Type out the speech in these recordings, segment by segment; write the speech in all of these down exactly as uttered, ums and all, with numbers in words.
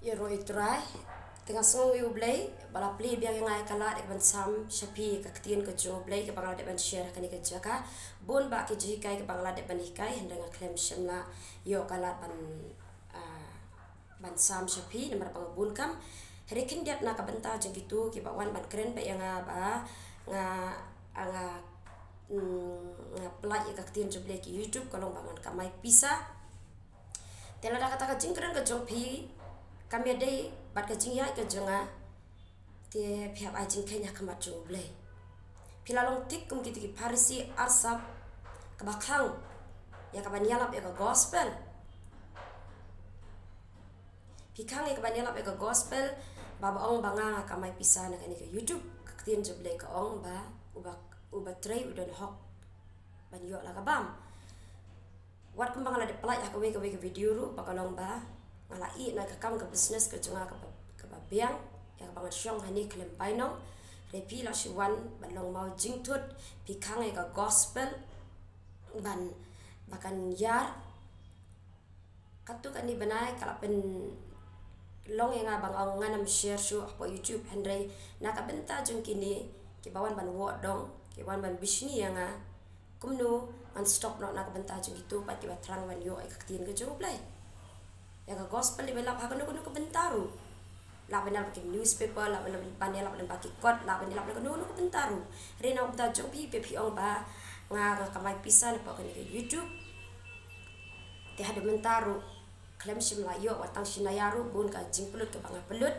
Ïaroh ïa u Trai. Te nga sngew ïa u Blei ba la plie biang ïa nga ïa ka lad ïa ka ban sam sha phi ïa ka ktien ka jong u Blei kaba nga la dep ban share ha kane ka jaka. Bun bah ki jinghikai kaba nga la dep ban hikai hynrei nga khlem shym la ïoh ka lad ban, ah, ban sam sha phi namar ba nga bun kam. Hynrei khyndiat na ka bynta jong kito kiba wan ban kren beit ïa nga ba nga, nga, mm, nga pynlait ïa ka ktien jong u Blei ha ki YouTube ka long ba ngan kamai pisa. Te lada kata ka jingkren ka jong phi kam ïadei bad ka jingïaid ka jong nga, te phi hap ai jingkheiñ ha khmat jong u Blei. Phi la long thik kum kito ki Pharisi arsap kaba khang ïa ka ban ïalap ïa ka gospel. Phi khang ïa ka ban ïalap ïa ka gospel ba, ba ong ba nga nga kamai pisa na kane ka YouTube. Ka ktien jong u Blei ka ong ba uba, uba trei u don hok ban ïoh la ka bam. Wat kumba nga la dep pynlait ha kawei kawei ka video ruh ba ka long ba nga la ïeh na ka kam ka business ka jong nga kaba, kaba biang ïa kaba ngan shong hangne khlem bainong. Hynrei phi la shu wan ban long maw jingthut, phi khang ïa ka gospel ban, ba kan ïar. Katto katne bnai ka la pynlong ïa nga ba nga ong ngan ym share shuh hapoh YouTube hynrei na ka bynta jong kine kiba wan ban wad dong, kiba wan ban bishni ïa nga. Kumno ngan stop noh na ka bynta jong kito pat kiba thrang ban ïoh ïa ka ktien ka jong u Blei. Ïa ka gospel dei ban ïalap ha kano kano ka bynta ruh. Lah ban ïalap ha ki newspaper, lah ban, ban ïalap lyngba ki kot, lah ban ïalap na kano kano ka bynta ruh. Hynrei na ka bynta jong phi, phi, phi ong ba nga, nga kamai pisa napoh kane ka YouTube. Te haduh mynta ruh khlem shym la ïoh wat tang shi naya ruh bun ka jingpynlut kaba nga pynlut.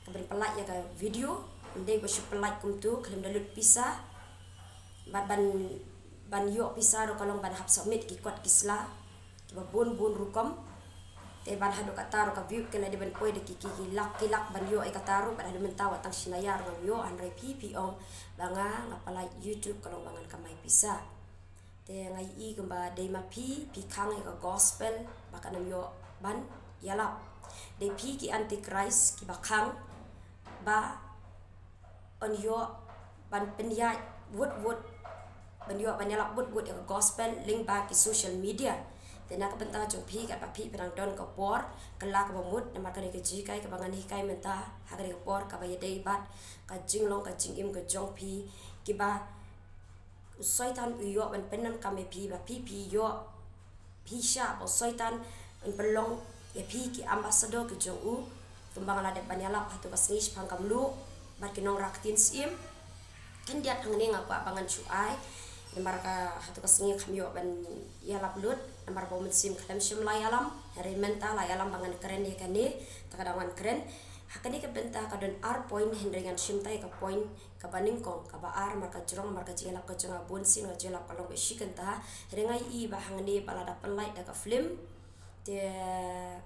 Ka ban pynlait ïa ka video, ym dei ba shu pynlait kumto, khlem da lut pisa. Bad ban, ban ïoh pisa ruh ka long ban hap submit ki kot ki sla kiba bun bun rukom. Te ban haduh kata ruh ka view ka la dei ban poi da ki, ki, ki lak ki lak ban ïoh ïa kata ruh, bad haduh mynta wat tang shi naya ruh ngam ïoh, hynrei phi, phi ong ba nga, nga pynlait YouTube ka long ba ngan kamai pisa. Te nga ïohi kumba dei ma phi, phi khang ïa ka gospel ba kan ym ïoh ban ïalap. Dei phi ki antichrist kiba khang ba yn ïoh ban pynïaid wut wut, ban ïoh ban ïalap wut wut ïa ka gospel lyngba ki social media. Te na ka bynta jong phi katba phi phi dang don ka por, kylla kaba mut namar kane ka jinghikai kaba ngan hikai mynta ha kane ka por kaba ïadei bad ka jinglong ka jingim ka jong phi, kiba u Soitan u ïoh ban pyndonkam ïa phi ba phi, phi ïoh, phi shah ba u Soitan un pynlong ïa phi ki ambassador ki jong u. Kumba nga la dep ban ïalap hato ka sngi shaphang ka mluh bad ki nongrah ktien syiem. Khyndiat hangne nga kwah ba ngan shu ai namar ka hato ka sngi kam ïoh ban ïalap lut namar ba u Mynsiem khlem shym la ïalam. Hynrei mynta la ïalam ba ngan kren ïa kane, te ka daw ngan kren. Ha kane ka bynta ka don ar point hynrei ngan shim tai ka point kaba nyngkong, kaba ar, mar ka jrong, mar ka jingïalap ka jong nga bun sien nga jingïalap ka long ba shi kynta. Hynrei nga ïohi ba hangne ba lada pynlait da ka film, te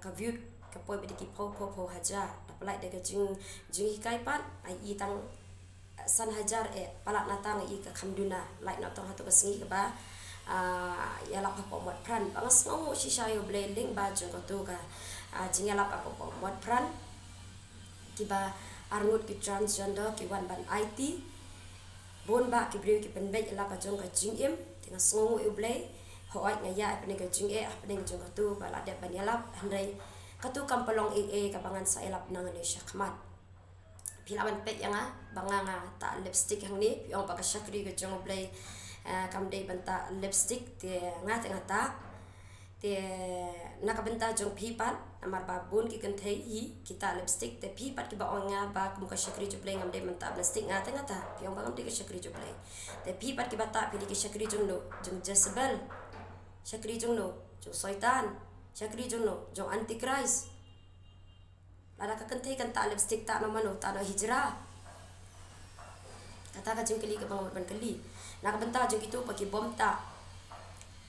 ka view ka poi beit da ki phew phew phew hajar. Da pynlait da ka jing, jinghikai pat, nga ïohi tang san hajar eh, palat na tang ïa ka kham duna, lait noh tang hato ka sngi kaba, ah, ïalap hapoh Motphran. Ba nga sngewnguh shisha ïa u Blei lyngba jong kato ka, ah, jingïalap hapoh Motphran. Kiba arngut ki transgender ki wan ban aiti. Bun bah ki briew ki pynbeit ïa la ka jong ka jingim. Te nga sngewnguh ïa u Blei. Hooid nga ïa hapdeng ka jingeh, hapdeng ka jong kato ba la dep ban ïalap. Hynrei kato kam pynlong ei ei kaba ngan sa ïalap nangne shakhmat. Phi lah ban peit ïa nga ba nga nga tah lipstick hangne, phi ong ba ka shakri ka jong u Blei, eh, kam dei ban tah lipstick, te nga te nga tah. Te na ka bynta jong phi pat, namar ba bun ki kynthei hi ki tah lipstick, te phi pat kiba ong ïa nga ba kum ka shakri jong u Blei ngam dei ban tah lipstick, nga te nga tah, phi ong ba ngam dei ka shakri jong u Blei. Te phi pat kiba tah phi dei ki shakri jong no, jong Jezebel. Shakri jong no, jong Soitan. Shakri jong no, jong Antichrist. Lada ka kynthei kan tah lipstick, tah noh mano, tah noh Hijra. Kata ka jingkylli kaba nga mut ban kylli. Na ka bynta jong kito ba ki bym tah.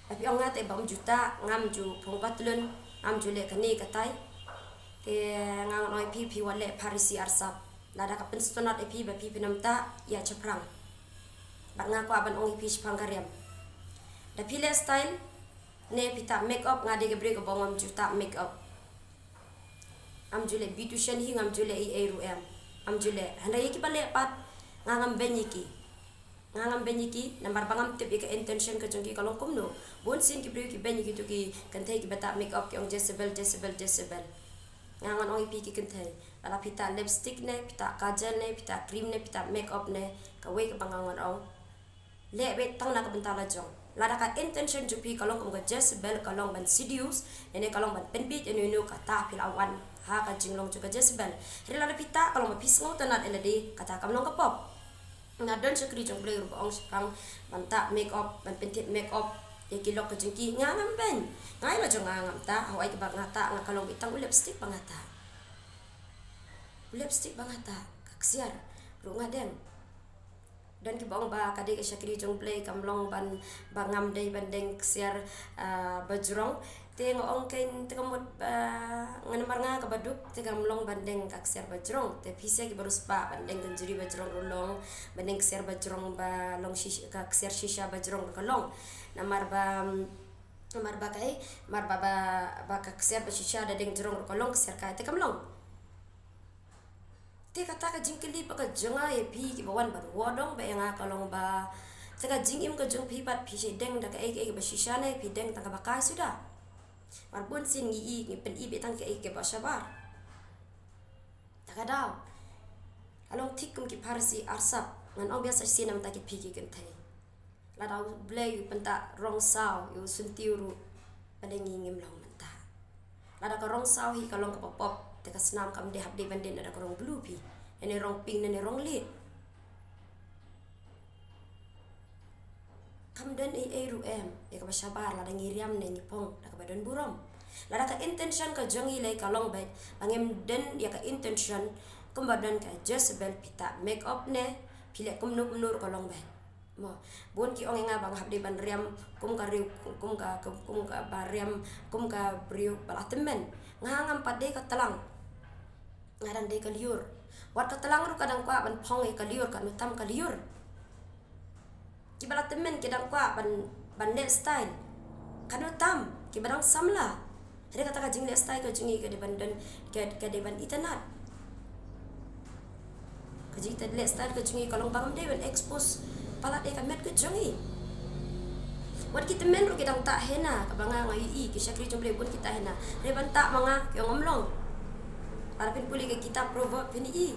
Ba phi ong nga te bym ju tah, ngam ju phong patlun, ngam ju leh kane katai. Te nga ngan ong ïa phi, phi wat leh Pharisi arsap. Lada ka pynsngewtynnat ïa phi ba phi phin ym tah, ïa shaphrang. Bad nga kwah ban ong ïa phi shaphang ka riam. Da phi leh style ne phi tah make up, nga dei ka briew kaba ngam ju tah make up. Ngam ju leh beautician hi, ngam ju leh ei ei ruh em. Ngam ju leh. Hynrei ïa kiba leh pat, nga ngam beiñ ïa ki. Nga ngam beiñ ïa ki, namar ba ngam tip ïa ka intention ka jong ki ka long kumno. Bun sien ki briew ki beiñ ïa kito ki kynthei kiba tah make up, ki ong Jezebel, Jezebel, Jezebel. Nga ngan ong ïa phi ki kynthei, lada phi tah lipstick ne, phi tah kajal ne, phi tah cream ne, phi tah makeup ne, kawei kaba nga ngan ong, leh beit tang na ka bynta la jong. Lada ka intention jong phi ka long kum ka Jezebel, ka long ban seduce, ne ne ka long ban pynbieit ïa uno uno, kata phi la wan ha ka jinglong jong ka Jezebel. Hynrei lada phi tah ka long ba phi sngewtynnat ïa lade, kata kam long ka pop. Nga don shakri jong U Blei ruh ba ong shipang ban tah makeup, ban pyntip makeup ïa ki lok ka jong ki. Nga ngam beiñ. Nga ïa la jong nga ngam tah, hawei kaba nga tah, nga ka long beit tang u lipstick ba nga tah. U lipstick ba nga tah, ka ksiar ruh nga deng. Don kiba ong ba ka dei ka shakri jong U Blei, kam long ban, ba ngam dei ban deng ksiar, ah, ba jrong. Te nga ong kein, te ka mut ba, nga namar nga kaba duk, te kam long ban deng ka ksiar ba jrong. Te phi sha kiba riewspah ban deng ka jri ba jrong ruh long, ban deng ksiar ba jrong ba long shish-, ka ksiar shisha ba jrong ruh ka long. Namar ba, namar ba kaei, namar ba, ba, ba ka ksiar ba shisha da deng jrong ruh ka long, ksiar kai te kam long. Te kata ka jingkylli pat ka jong nga ïa phi kiba wan ban wadong bad ïa nga ka long ba, te ka jingim ka jong phi pat phi shait deng da kaei kaei kaba shisha ne phi deng tang kaba kai suda. Mar bun sien ngi i, ngi pyni beit tang kaei kaba shabar. Ta ka daw, la long thik kum ki Pharisi arsap. Ngan ong biang sa shisien na bynta ki phi ki kynthei. Lada U Blei u pyntah rong saw ïa u syntiew ruh, balei ngi ngim long mynta? Lada ka rong saw hi ka long kaba pop, te ka snam kam dei hap dei ban dei na da ka rong blue phi, ne ne rong pink, ne ne rong lieh. Kam don ei ei ruh em ïa kaba shabar lada ngi riam ne ngi phong da kaba don burom. Lada ka intention ka jong ngi lei ka long beit ba ngim don ïa ka intention kumba don ka Jezebel, phi tah makeup ne, phi leh kumno kumno ruh ka long beit. Mo, bun ki ong ïa nga ba nga hap dei ban riam kum ka riew, kum ka, kum, kum ka ba riam kum ka briew ba la tymmen. Nga ngam pat dei ka tlang. Nga dang dei ka lyiur. Wat ka tlang ruh ka dang kwah ban phong ïa ka lyiur, katno tam ka lyiur. Kiba la tymmen ki dang kwah ban, ban leh style. Katno tam kiba dang samla. Hynrei kata ka jingleh style ka jong ngi ka dei ban don, ka, ka dei ban itynnad. Ka jingleh style ka jong ngi ka long ba ngam dei ban expose palat ïa ka met ka jong ngi. Wat ki tymmen ruh ki dang tah henna, kaba nga nga ïohi ki shakri jong U Blei bun ki tah henna. Hynrei ban tah ma nga ki ong ngam long. Lada phin pule ka kitab Proverb phin i,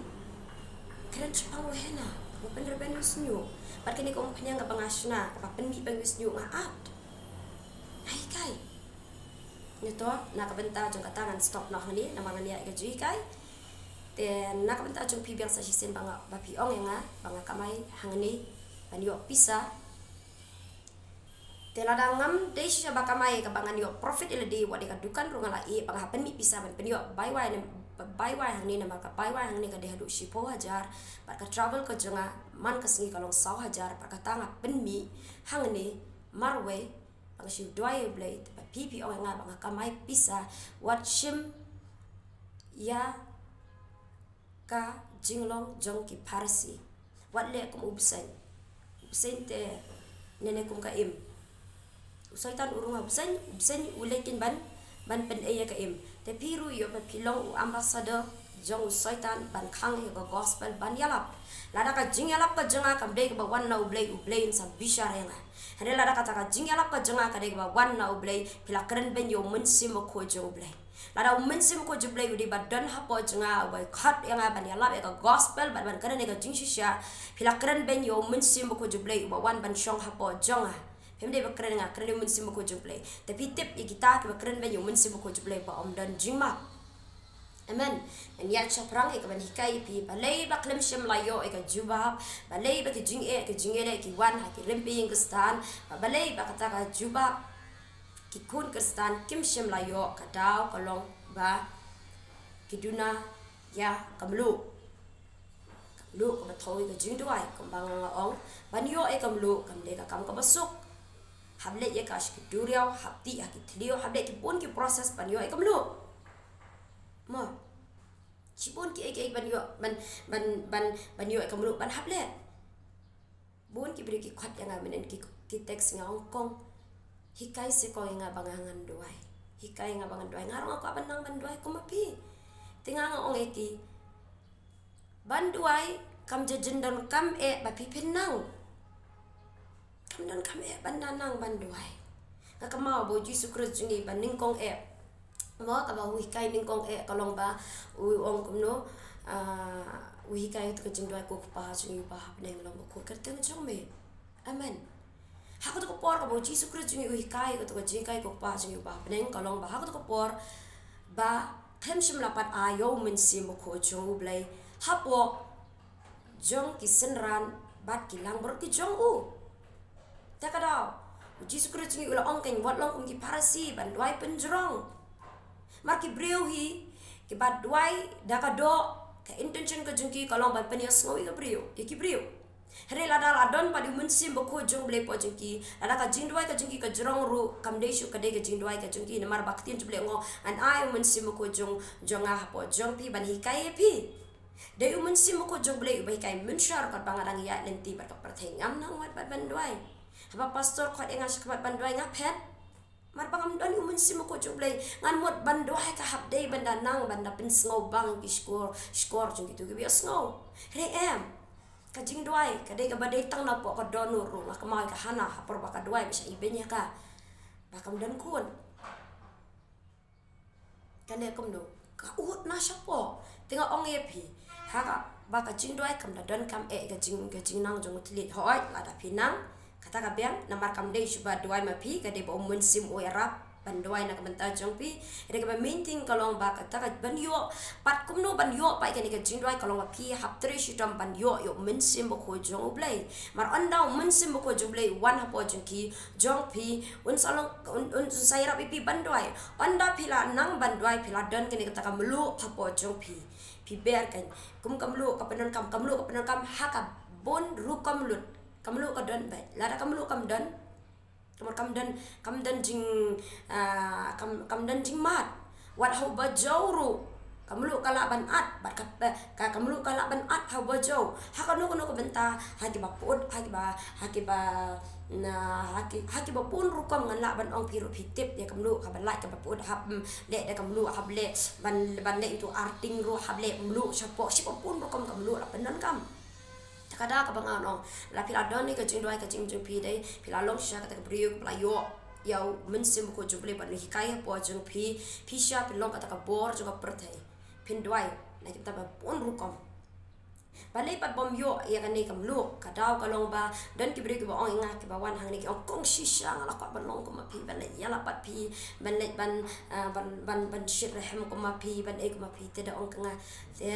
kren shipang u henna, u pynrben u shñiuh. Bad kane ka umphniang kaba nga shna, kaba pynmih bang u shñiuh nga at. Nga hikai. Nangta na ka bynta jong kata ngan stop noh hangne, namar ngan ïaid ïa ka jinghikai. Te na ka bynta jong phi biang sa shisien ba nga, ba phi ong ïa nga ba nga kamai hangne ban ïoh pisa. Te lada ngam dei shisha ba kamai kaba ngan ïoh profit ïa lade, wat ïa ka dukan ruh nga la ïeh ba nga hap pynmih pisa ban pynïoh bai wai ne, bai wai hangne, namar ka bai wai hangne ka dei haduh shiphew hajar. Bad ka travel ka jong nga man ka sngi ka long saw hajar, bad kata nga pynmih hangne marwei. Ba nga shu duwai ïa U Blei, te ba phi phi ong ïa nga ba nga kamai pisa, wat shim ïa ka jinglong jong ki Pharisi. Wat leh kum u bseiñ. U bseiñ te ne ne kum ka im. U Soitan u rung ha u bseiñ, u bseiñ u leit kein ban, ban pynei ïa ka im. Te phi ruh ïoh ba phi long u ambassador jong u Soitan ban khang ïa ka gospel ban ïalap. Lada ka jingïalap ka jong nga kam dei kaba wan na U Blei, U Blei un sa bishar ïa nga. Hynrei lada kata ka jingïalap ka jong nga ka dei kaba wan na U Blei, phi la kren beiñ ïa u Mynsiem Bakhuid jong U Blei. Lada u Mynsiem Bakhuid jong U Blei u dei ba don hapoh jong nga, uba khot ïa nga ban ïalap ïa ka gospel bad ban kren ïa ka jingshisha, phi la kren beiñ ïa u Mynsiem Bakhuid jong U Blei uba wan ban shong hapoh jong nga. Phim dei ba kren ïa nga, kren ïa u Mynsiem Bakhuid jong U Blei. Te phi tip ïa kita kiba kren beiñ ïa u Mynsiem Bakhuid jong U Blei ba ym don jingmap. Amen. Ngan ïaid shaphrang ïa ka ban hikai ïa phi, balei ba khlem shym la ïoh ïa ka jubab, balei ba ki jingeh, ki jingeh leh ki wan ha ki rympei ïing Khristan, ba balei ba kata ka jubab ki khun Khristan kim shym la ïoh, ka daw ka long ba ki duna ïa ka mluh. Ka mluh kaba thew ïa ka jingduwai, kumba nga nga ong, ban ïoh ïa ka mluh kam dei ka kam kaba suk. Hap leit ïa ka sha ki duriaw, hap tih ha ki thliew, hap leit ki bun ki process ban ïoh ïa ka mluh. Mo. Shibun kiei kiei ban ïoh, ban, ban, ban, ban ïoh ïa ka mluh ban hap leh. Bun ki briew ki khot ïa nga mynnin ki, ki text nga ong kong, hikai se kong ïa nga ba nga ngan duwai. Hikai ïa nga ba ngan duwai. Nga ruh nga kwah ban nang ban duwai kum ma phi. Te nga nga ong ïa ki, ban duwai kam ju jingdonkam eh ba phi phin nang. Kam donkam eh ban da nang ban duwai. Nga kynmaw ba u Jisu Khrist jong ngi ba nyngkong eh Mo kaba u hikai nyngkong eh ka long ba u ong kumno, ah, u hikai ïa kata ka jingduwai, ko Kpa jong ngi uba ha bneng, long bakhuid ka kyrteng jong me. Amen. Ha kato ka por kaba u Jisu Khrist jong ngi u hikai ïa kato ka jinghikai, ko Kpa jong ngi uba ha bneng, ka long ba ha kato ka por ba khlem shym la pat ai ïa u Mynsiem Bakhuid jong U Blei hapoh jong ki synran bad ki langbrot ki jong u. Te ka daw u Jisu Khrist jong ngi u la ong, kan wat long kum ki Pharisi ban duwai pynjrong. Mar ki briew hi kiba duwai da ka doh, ka intention ka jong ki ka long ban pynïasngew ïa ki briew, ïa ki briew. Hynrei lada la don pat u Mynsiem Bakhuid jong U Blei hapoh jong ki, lada ka jingduwai ka jong ki ka jrong ruh, kam dei shuh ka dei ka jingduwai ka jong ki, namar ba ka ktien jong U Blei u ong, ngan ai u Mynsiem Bakhuid jong, jong nga hapoh jong phi ban hikai ïa phi. Dei u Mynsiem Bakhuid jong U Blei uba hikai mynshwa, katba nga dang ïaid lynti bad ka pyrthei ngam nang wad bad ban duwai. Haba pastor khot ïa nga shakhmat ban duwai, nga phet. Mar ba ngam don u Mynsiem Bakhuid jong U Blei, ngan mut ban duwai ka hap dei ban da nang ban da pynsngewbang ki shkor, shkor jong kito kiba ïohsngew. Hynrei em. Ka jingduwai ka dei kaba dei tang napoh ka dohnud ruh. Nga kynmaw ïa ka Hana ha por ba ka duwai ba shah ibeiñ ïa ka, ba kam don khun. Kane kumno, ka ud na shapoh. Te nga ong ïa phi, ha kaba ka jingduwai kam da donkam eh ka jing, ka jingnang jong u thylliej. Hooid, lada phi nang, kata ka biang, namar kam dei shuh ba duwai ma phi, ka dei ba u Mynsiem u ïarap ban duwai na ka bynta jong phi. Hynrei kaba main thing ka long ba kata ka ban ïoh pat, kumno ban ïoh pat ïa kane ka jingduwai, ka long ba phi hap trei shitom ban ïoh ïa u Mynsiem Bakhuid jong U Blei. Mar ynda u Mynsiem Bakhuid jong U Blei u wan hapoh jong ki, jong phi, un sa long, un, un, un sa ïarap ïa phi ban duwai. Ynda phi la nang ban duwai, phi la don kane kata ka mluh hapoh jong phi. Phi ber kan, kum ka mluh ka pyndonkam, ka mluh ka pyndonkam ha ka bun rukom lut. Ka mluh ka don beit. Lada ka mluh kam don, ka mluh kam don, kam don jing, ah, kam, kam don jingmad. Wat ha uba jew ruh ka mluh ka lah ban at, bad ka, ka, ka mluh ka lah ban at ha uba jew. Ha kano kano ka bynta, ha kiba pud, ha kiba, ha kiba, na, ha ki, ha kiba bun rukom. Ngan lah ban ong phi ruh phi tip ïa ka mluh kaba lait kaba pud, hap, mm, leh da ka mluh, hap leh ban, ban leh ïa uto u arting ruh, hap leh mluh shapoh, shibun rukom ka mluh la pyndonkam. Te ka daw kaba nga ong, lada phi la don ïa ka jingduwai ka jingim jong phi, dei phi la long shisha kata ka briew kaba la ïoh ïa u Mynsiem Bakhuid jong U Blei ban hikai hapoh jong phi, phi shisha phin long kata ka bor jong ka pyrthei. Phin duwai na ki bynta ba bun rukom. Balei pat bym ïoh ïa kane ka mluh? Ka daw ka long ba don ki briew kiba ong ïa nga, kiba wan hangne ki ong, kong shisha nga la kwah ban long kum ma phi, ban leit ïalap bad phi, ban leit ban, ah, ban, ban, ban shit rhem kum ma phi, ban ei kum ma phi. Te da ong ka nga, te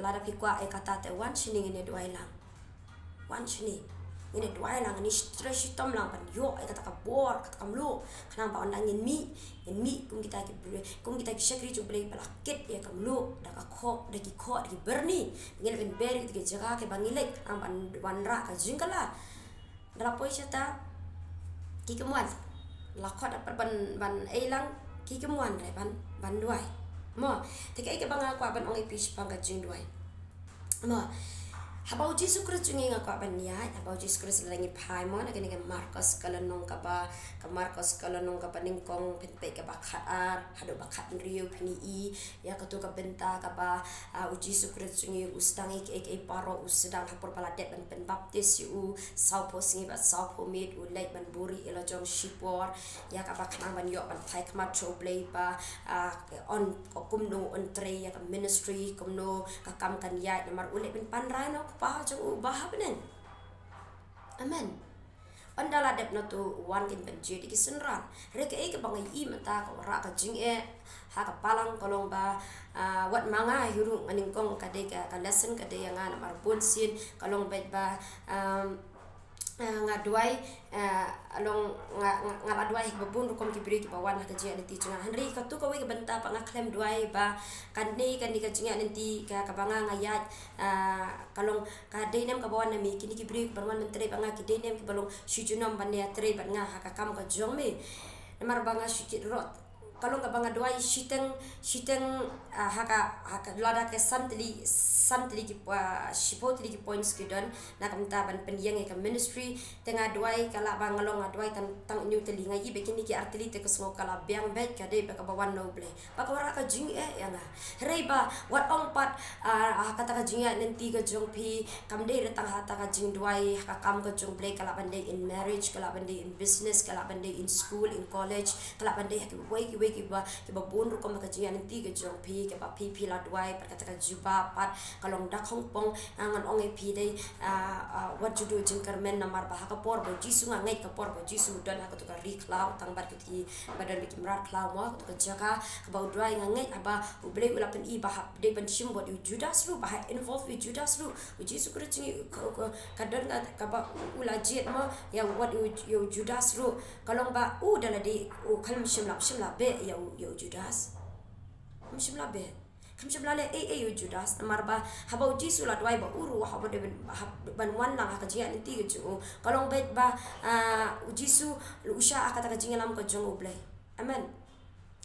lada phi kwah ïa kata, te wan shane ngin ïa duwai lang. Wan shane ngin ïa duwai lang, ngin ïa trei shitom lang ban ïoh ïa kata ka bor, kata ka mluh. Khnang ba ynda ngin mih, ngin mih kum kita ki briew, kum kita ki shakri jong U Blei ba la kit ïa ka mluh da ka khoh, da ki khoh, da ki byrni. Ngin leit ban ber ïa kita ki jaka kiba ngi leit, khnang ban wanrah ka jingkylla. Da la poi shata ki kim wan. La khot da pat ban, ban ei lang, ki kim wan re ban, ban duwai. Mo, te kaei kaba nga kwah ban ong ïa phi shaphang ka jingduwai. Mo, haba u Jisu Khrist jong ngi, nga kwah ban ïaid, haba u Jisu Khrist la ngi phai mo na kane ka Markos ka lynnong kaba, ka Markos ka lynnong kaba nyngkong, phin peit kaba khatar haduh ba khathynriew, phin ïohi ïa kato ka bynta kaba, ah, u Jisu Khrist jong ngi u sdang ïa kiei kiei baroh, u sdang ha por ba la dep ban pynbaptis ïa u, sawphew sngi bad sawphew miet u leit ban buhrieh ïa la jong shipor, ïa kaba khnang ban ïoh ban phai khmat sha U Blei ba, ah, un, kumno un trei ïa ka ministry, kumno ka kam kan ïaid, namar u leit ban pan rai na u Kpa jong u uba ha bneng. Amen. Ynda la dep na to, u wan kein ban jied ïa ki synran. Hynrei kaei kaba nga ïohi mynta, ka wanrah ka jingeh ha ka balang ka long ba, ah, wat ma nga hi ruh, nga nyngkong, ka dei ka, ka lesson ka dei ïa nga namar bun sien ka long beit ba, um, ah, nga duwai, ah, long nga, nga, nga la duwai ha kiba bun rukom ki briew kiba wan ha ka jingïaid lynti jong nga. Hynrei kato kawei ka bynta pat nga khlem duwai ba kane, kane ka jingïaid lynti ka, kaba nga, nga ïaid, ah, ka long ka dei ne em kaba wan na me, kine ki briew kiba wan ban trei bad nga ki dei ne em kiba long shu junom ban ïatrei bad nga ha ka kam ka jong me. Namar ba nga shu jied rot. Ka long kaba nga duwai shiteng, shiteng, ah, ha ka, ha ka, lada ka san tylli, san tylli ki, ah, shiphew tylli ki points ki don na ka bynta ban pynïeng ïa ka ministry. Te nga duwai ka lah ba nga long, nga duwai tang, tang hynñiew tylli, nga i ba kine ki ar tylli te ka sngew ka la biang beit, ka dei ba kaba wan na U Blei. Ba ka wanrah ka jingeh ïa nga. Hynrei ba wat ong pat, ah, ha kata ka jingïaid lynti ka jong phi, kam dei re tang ha kata ka jingduwai, ha ka kam ka jong U Blei, ka lah ban dei in marriage, ka lah ban dei in business, ka lah ban dei in school, in college, ka lah ban dei ha kiwei kiwei kiba, kiba bun rukom ha ka jingïaid lynti ka jong phi, kaba phi phi la duwai, pat kata ka jubab pat ka long da khongpong. Ah, ngan ong ïa phi dei, ah, ah, wat ju duh jingkyrmen, namar ba ha ka por ba U Jisu, nga ngeit ka por ba U Jisu u don ha kato ka ri khlaw tang bad kito kiba don bad ki mrad khlaw mo, ha kato ka jaka kaba u duwai, nga ngeit haba U Blei u la pyni ba hap dei ban shim bad ïa u Judas ruh, ba hap involve ïa u Judas ruh. U Jisu Khrist ngi ka, ka, ka don ka, kaba u la jied mo ïa wat ïa u, ïa u Judas ruh. Ka long ba u da lade u khlem shim la, shim la beh ïa u, ïa u Judas. Kam shim la beh. Kam shym la leh ei ei ïa u Judas, namar ba haba U Jisu u la duwai ba u ruh haba dei ban, hap ban wan lang ha ka jingïaid lynti ka jong u, ka long beit ba, ah, U Jisu u shah ha kata ka jingïalam ka jong U Blei. Amen.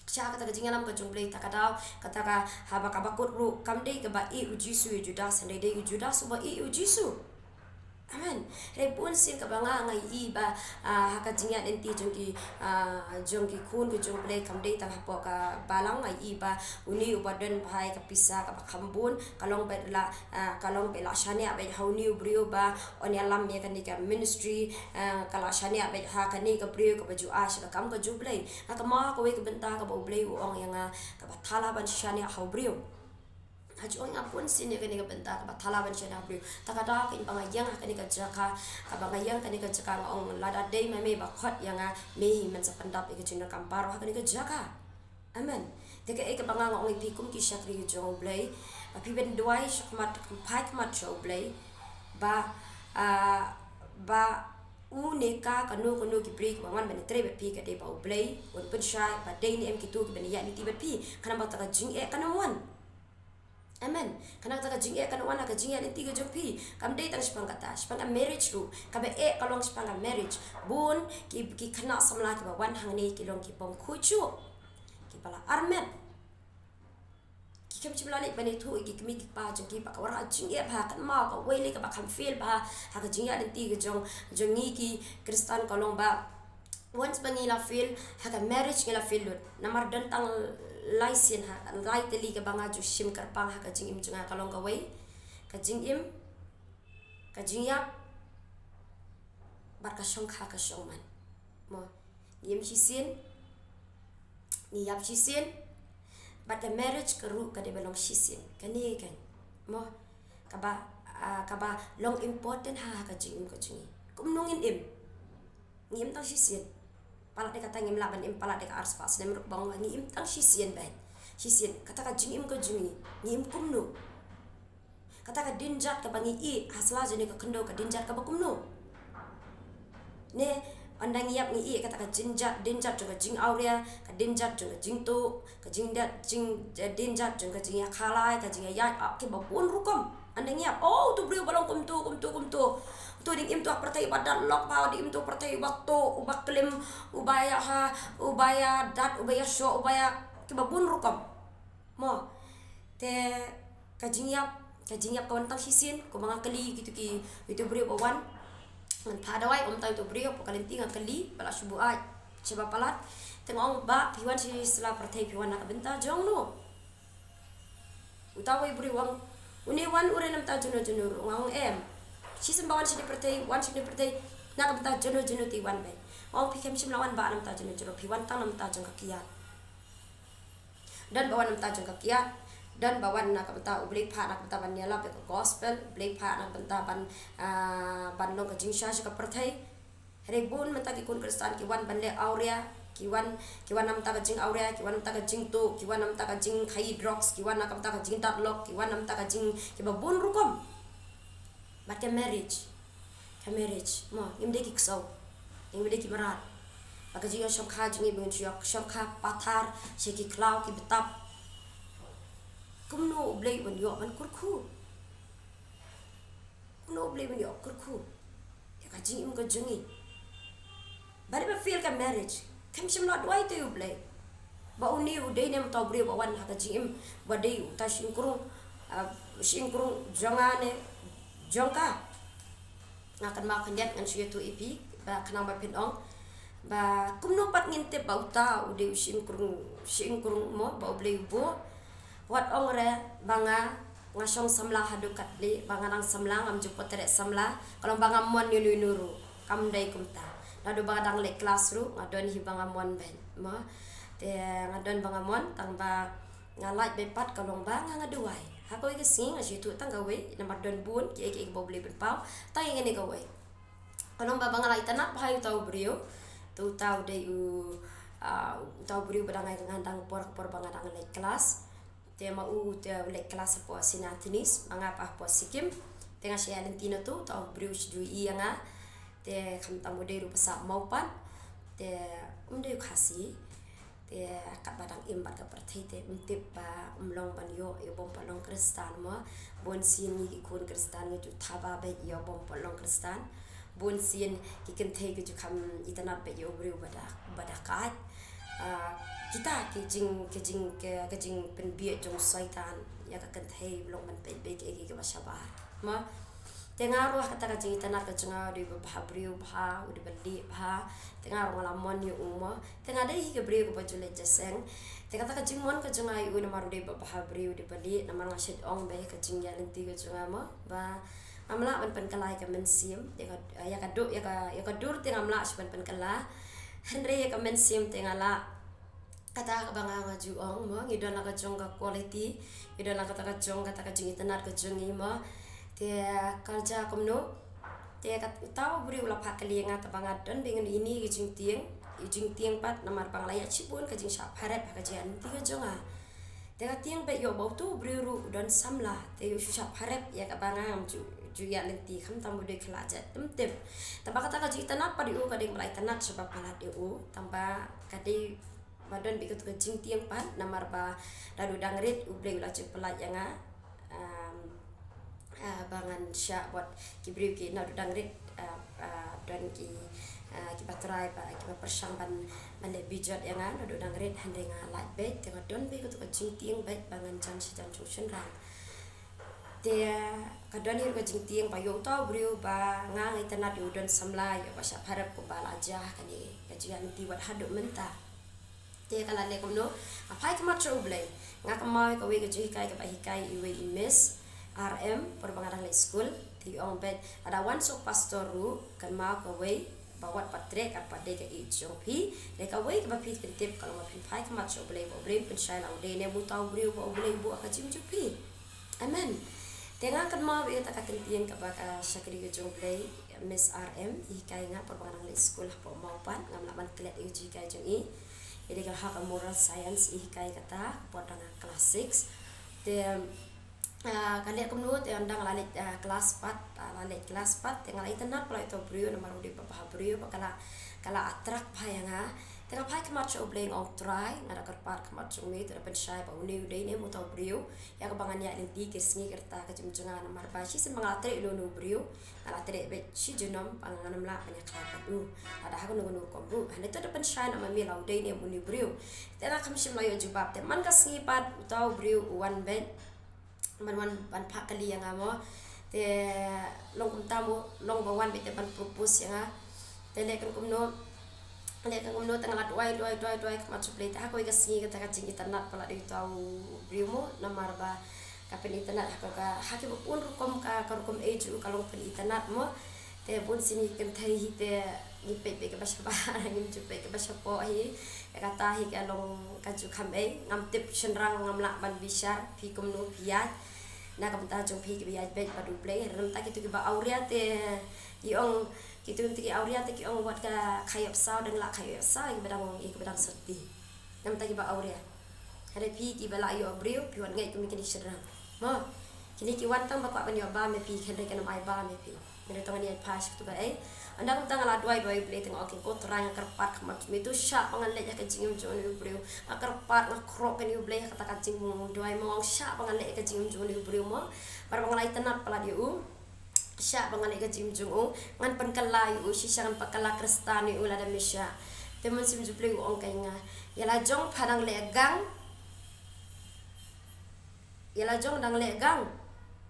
Shah ha kata ka jingïalam ka jong U Blei. Ta ka daw, kata ka, haba kaba kut ruh kam dei kaba ïeit U Jisu ïa u Judas, hynrei dei U Judas uba ïeit ïa U Jisu. Amen. Hynrei bun sien kaba nga, nga i ba, ah, ha ka jingïaid lynti jong ki, ah, jong ki khun ka jong U Blei, kam dei tang hapoh ka balang, nga i ba une uba don bha ïa ka pisa kaba kham bun, ka long beit la, ah, ka long beit la shaniah beit ha une u briew ba un ïalam ïa kane ka ministry, ah, ka la shaniah beit ha kane ka briew kaba ju ai sha ka kam ka jong U Blei. Nga kynmaw ha kawei ka bynta kaba U Blei u ong ïa nga, kaba thala ban shaniah ha u briew. Ha ju ong ïa nga bun sien ïa kane ka bynta kaba thala ban shaniah ha u briew. Ta ka daw, kein ba nga ïeng ha kane ka jaka, kaba nga ïeng kane ka jaka, nga ong lada dei ma me ba khot ïa nga, me hi men sa pyndap ïa ka jingdonkam baroh ha kane ka jaka. Amen. Te kaei kaba nga, nga ong ïa phi kum ki shakri ka jong U Blei, ba phi ban duwai shakhmat, phai khmat sha U Blei, ba, ah, ba une ka, kano kano ki briew kiba wan ban ïatrei bad phi, ka dei ba U Blei un pynshai ba dei ne em kito kiban ïaid lynti bad phi, khnang ba kata ka jingeh kan ym wan. Amen. Khnang kata ka jingeh kan ym wan ha ka jingïaid lynti ka jong phi. Kam dei tang shaphang kata, shaphang ka marriage ruh, kaba eh ka long shaphang ka marriage. Bun ki, ki khynnah samla kiba wan hangne ki long ki bym khuid shuh, kiba la armet. Ki khlem shym la leit ban ïathuh ïa ki kmie ki kpa jong ki, ba ka wanrah jingeh bha. Kynmaw, kawei lei kaba kham fail bha ha ka jingïaid lynti ka jong, jong ngi ki Khristan ka long ba once ba ngi la fail ha ka marriage, ngi la fail lut. Namar don tang lai sien, ha lai tylli kaba nga ju shim kyrpang ha ka jingim jong nga, ka long kawei, ka jingim, ka jingïap bad ka shongkha ka shongman. Mo, ngi im shisien, ngi ïap shisien, bad ka marriage ka ruh ka dei ban long shisien. Kane kan, mo, kaba, ah, kaba long important ha, ha ka jingim ka jong ngi. Kumno ngin im? Ngi im tang shisien. Palat de kata ngim lah ban im palat de ka arspah snem ruh, ba ong ngi im tang shisien beit. Shisien, kata ka jingim ka jong ngi, ngi im kumno? Kata ka dien jat kaba ngi ïeh ha sla jong kane ka khyndew, ka dien jat kaba kumno? Ne, ynda ngi ïap ngi ïeh, kata ka dien jat, dien jat jong ka jingawria, ka dien jat jong ka jingtuh, ka jingdat, jing, dien jat jong ka jingïakhalai, ka jingïaïaid, ah, kiba bun rukom. Ynda ngi ïap, oh, uto u briew ba long kumto, kumto, kumto. Uto u dang im uto u pyrthei uba dat lok bha, u dang im uto u pyrthei uba tuh, uba klim, uba ïa ha, uba ïadat, uba ïashoh, uba ïa, kiba bun rukom. Mo, te ka jingïap, ka jingïap ka wan tang shisien, kumba nga kylli kito ki, kito ki briew ba wan. Ngan phah dawai, ym tang uto u briew, hapoh ka lynti nga kylli, ba la shu buaid shaba palat. Te nga ong, Bah, phi wan sha sla pyrthei phi wan na ka bynta jong no? Uta uwei u briew u ong, une u wan u rei na bynta juno juno ruh. Nga ong em. Shisien ba wan shane pyrthei, wan shane pyrthei na ka bynta juno juno te u wan beit. Nga ong phi khlem shym la wan Bah na bynta juno juno, phi wan tang na bynta jong ka kiad. Don ba wan na bynta jong ka kiad, don ba wan na ka bynta U Blei phah na ka bynta ban ïalap ïa ka gospel, U Blei phah na ka bynta ban, ah, ban long ka jingshai sha ka pyrthei. Hynrei bun mynta ki khun Khristan ki wan ban leh awria, ki wan, ki wan na ka bynta ka jingawria, ki wan na ka bynta ka jingtuh, ki wan na ka bynta ka jingkhaii drugs, ki wan na ka bynta ka jingdat lok, ki wan na ka bynta ka jing, kiba bun rukom. Bad ka marriage, ka marriage, mo, ngim dei ki ksew, ngim dei ki mrad. Bad ka jingïashongkha jong ngi ba ngin shu ïashongkha pathar sha ki khlaw ki btap. Kumno U Blei un ïoh ban kyrkhu? Kumno U Blei un ïoh kyrkhu ïa ka jingim ka jong ngi? Ba dei ba fail ka marriage, khlem shym la duwai te U Blei ba une u dei ne em uta u briew ba wan ha ka jingim, ba dei uta u shynkrung, ah, u shyieng krung jong nga ne jong ka. Nga kynmaw khyndiat ngan shu ïathuh ïa phi ba khnang ba phin ong ba kumno pat ngin tip ba uta u dei u shyieng krung, shyieng krung mo ba U Blei u buh. Wat ong re ba nga, nga shong samla haduh katne, ba nga dang samla, ngam ju pyrkhat samla, ka long ba ngam mon ïa uno uno ruh. Kam dei kumta. Naduh ba nga dang leit klas ruh nga don hi ba nga mon beit mo. Te nga don ba nga mon, tang ba nga lait beit pat ka long ba nga, nga duwai. Ha kawei ka sngi nga shu ïathuh tang kawei, namar don bun kiei kiei kiba U Blei u pynpaw, tang ïa kane kawei. Ka long ba, ba nga la itynnad bha ïa uta u briew. Te uta u dei u, ah, uta u briew ba dang, nga dang por, por ba nga dang leit klas. Te ma u te u leit klas hapoh Saint Anthony's, ma nga pat hapoh Sikkim. Te nga shah ïaid lynti na uta, uta u briew u shu ïohi ïa nga. Te khamtam u dei ruh ba sah maw pat. Te um dei u Khasi. Te katba dang im bad ka pyrthei te um tip ba um long ban ïoh ïa u bym pat long Khristan mo. Bun sien ngi ki khun Khristan ngi ju thaba beit ïa u bym pat long Khristan. Bun sien ki kynthei ki ju kham itynnad beit ïa u briew ba da, ba da kait. Ah, kita ki jing, ki jing, ki, ki jingpynbiej jong u Soitan ïa ka kynthei, long ban peit beit kiei kiei kiba shabar. Mo. Te nga ruh kata ka jingitynnad ka jong nga, u dei uba bha briew bha, u dei uba lieh bha. Te nga ruh nga la mon ïa u mo. Te nga dei hi ka briew kaba ju leit jingïaseng. Te kata ka jingmon ka jong nga ïa u namar u dei uba bha briew, u dei uba lieh, namar nga shait ong beit ka jingïaid lynti ka jong nga mo. Ba ngam lah ban pynkylla ïa ka mynsiem, ïa ka, ïa ka dur, ïa ka, ïa ka dur te ngam lah shuh ban pynkylla. Hynrei ïa ka mynsiem te nga lah. Kata kaba nga, nga ju ong mo, ngi don la ka jong ka quality, ngi don la kata ka jong, kata ka jingitynnad ka jong ngi mo. Te ka jia kumno? Te kata uta u briew u la phah kylli ïa nga, tangba nga don beit ïa ine i jingtieng, i jingtieng pat namar ba nga la ïaid shibun ka jingshah pharep ha ka jingïaid lynti ka jong nga. Te nga tieng beit ïa u ba uta u briew ruh u don samla, te u shu shah pharep ïa kaba nga ngam ju, ju ïaid lynti, khamtam u dei khlad jait, ym tip. Tangba kata ka jingitynnad pat ïa u ka dei ba la itynnad shaba palat ïa u, tangba ka dei ba don beit katu ka jingtieng pat, namar ba naduh dang rit U Blei u la ju pyllait ïa nga. Um, ah, ba ngan shah bad ki briew ki naduh dang rit, ah, ah, don ki, ah, kiba trai ba, kiba pyrshang ban, ban leh bijot ïa nga naduh dang rit, hynrei nga lait beit, te nga don beit katu ka jingtieng beit ba ngan jan sha jan jong u shynrang. Te ka don hi ruh ka jingtieng ba ïa uta u briew ba nga nga itynnad ïa u don samla, ïa uba shah pharep kumba la jia ha kane ka jingïaid lynti wat haduh mynta. Te ka la leh kumno? Nga phai khmat sha U Blei. Nga kynmaw ïa kawei ka jinghikai kaba hikai iwei i Miss R M, por ba nga dang leit skul. Te i ong beit, lada wan sha u pastor ruh, kynmaw kawei ba wat pat treh, kat pat dei ka ïeit jong phi. Dei kawei kaba phi phin tip ka long ba phin phai khmat sha U Blei, ba U Blei un pynshai lada u dei ne em uta u briew ba U Blei u buh ha ka jingim jong phi. Amen. Te nga kynmaw ïa kata ka ktien kaba ka shakri ka jong U Blei, Miss R M i hikai nga por ba nga dang leit skul hapoh Mawpat, ngam lah ban klet ïa ka jinghikai jong i. Ïa dei ka ha ka moral science i hikai kata por ba nga klas six. Te, ah, ka leh kumno te ynda nga la leit, ah, klas pat, ah, la leit klas pat, te nga la itynnad palat ïa uta u briew namar u dei uba bha briew, ba ka la, ka la attract bha ïa nga. Te nga phai khmat sha U Blei nga ong Trai, nga da kyrpad khmat jong me, te da pynshai ba une u dei ne em uta u briew ïa kaba ngan ïaid lynti ki sngi ki rta ka jingim jong nga namar ba shisien ba nga la treh ïa uno uno u briew, nga la treh beit shi junom ba ngan ym lah ban ïakhlad bad u. Lada ha kano kano ka rukom ruh. Hynrei to da pynshai noh ma me la u dei ne em une u briew. Te nga kham shym la ïoh jubab, te man ka sngi pat uta u briew u wan beit. Ban wan ban phah kylli ïa nga mo. Te long kumta mo, long ba wan beit te ban propose ïa nga. Te leh kan kumno, leh kan kumno te nga la duwai, duwai, duwai, duwai khmat sha U Blei. Te ha kawei ka sngi kata ka jingitynnad palat ïa uta u briew mo, namar ba ka pynitynnad ha ka, ka, ha kiba bun rukom ka, ka rukom age u ka long pynitynnad mo. Te bun sien ngi kynthei hi te ngi peit beit kaba shabar, ngim ju peit kaba shapoh hi. Ïa kata hi ka long ka ju kham ei, ngam tip shynrang ngam lah ban bishar, phi kumno phi ïaid. Na ka bynta jong phi kiba ïaid beit bad U Blei, na ka bynta kito kiba awria te i ong, kito ki awria te ki ong wat ka khaïoh saw dang lah khaïoh saw, ïa kiba dang ong, ïa kiba dang syrti. Na ka bynta kiba awria. Hynrei phi kiba la ïoh briew, phi wan ngeit kum kine ki shynrang. Mo. Kine ki wan tang ba kwah ban ïoh bam ïa phi, hynrei kin ym ai bam ïa phi. Hynrei to ngan ïaid phai sha katu kaei. Ynda kumta nga la duwai, duwai U Blei te nga ong, ko Trai nga kyrpad khmat jong me, to shah ba ngan leit ha ka jingim jong une u briew. Nga kyrpad, nga khroh kane U Blei ha kata ka jingduwai mo, nga ong shah ba ngan leit ha ka jingim jong une u briew mo. Namar ba nga la itynnad palat ïa u. Shah ba ngan leit ha ka jingim jong u, ngan pynkylla ïa u, shisha ngan pynkylla Khristan ïa u lada me shah. Te Mynsiem jong U Blei u ong ïa nga, ïa la jong pha dang leh gang. Ïa la jong dang leh gang.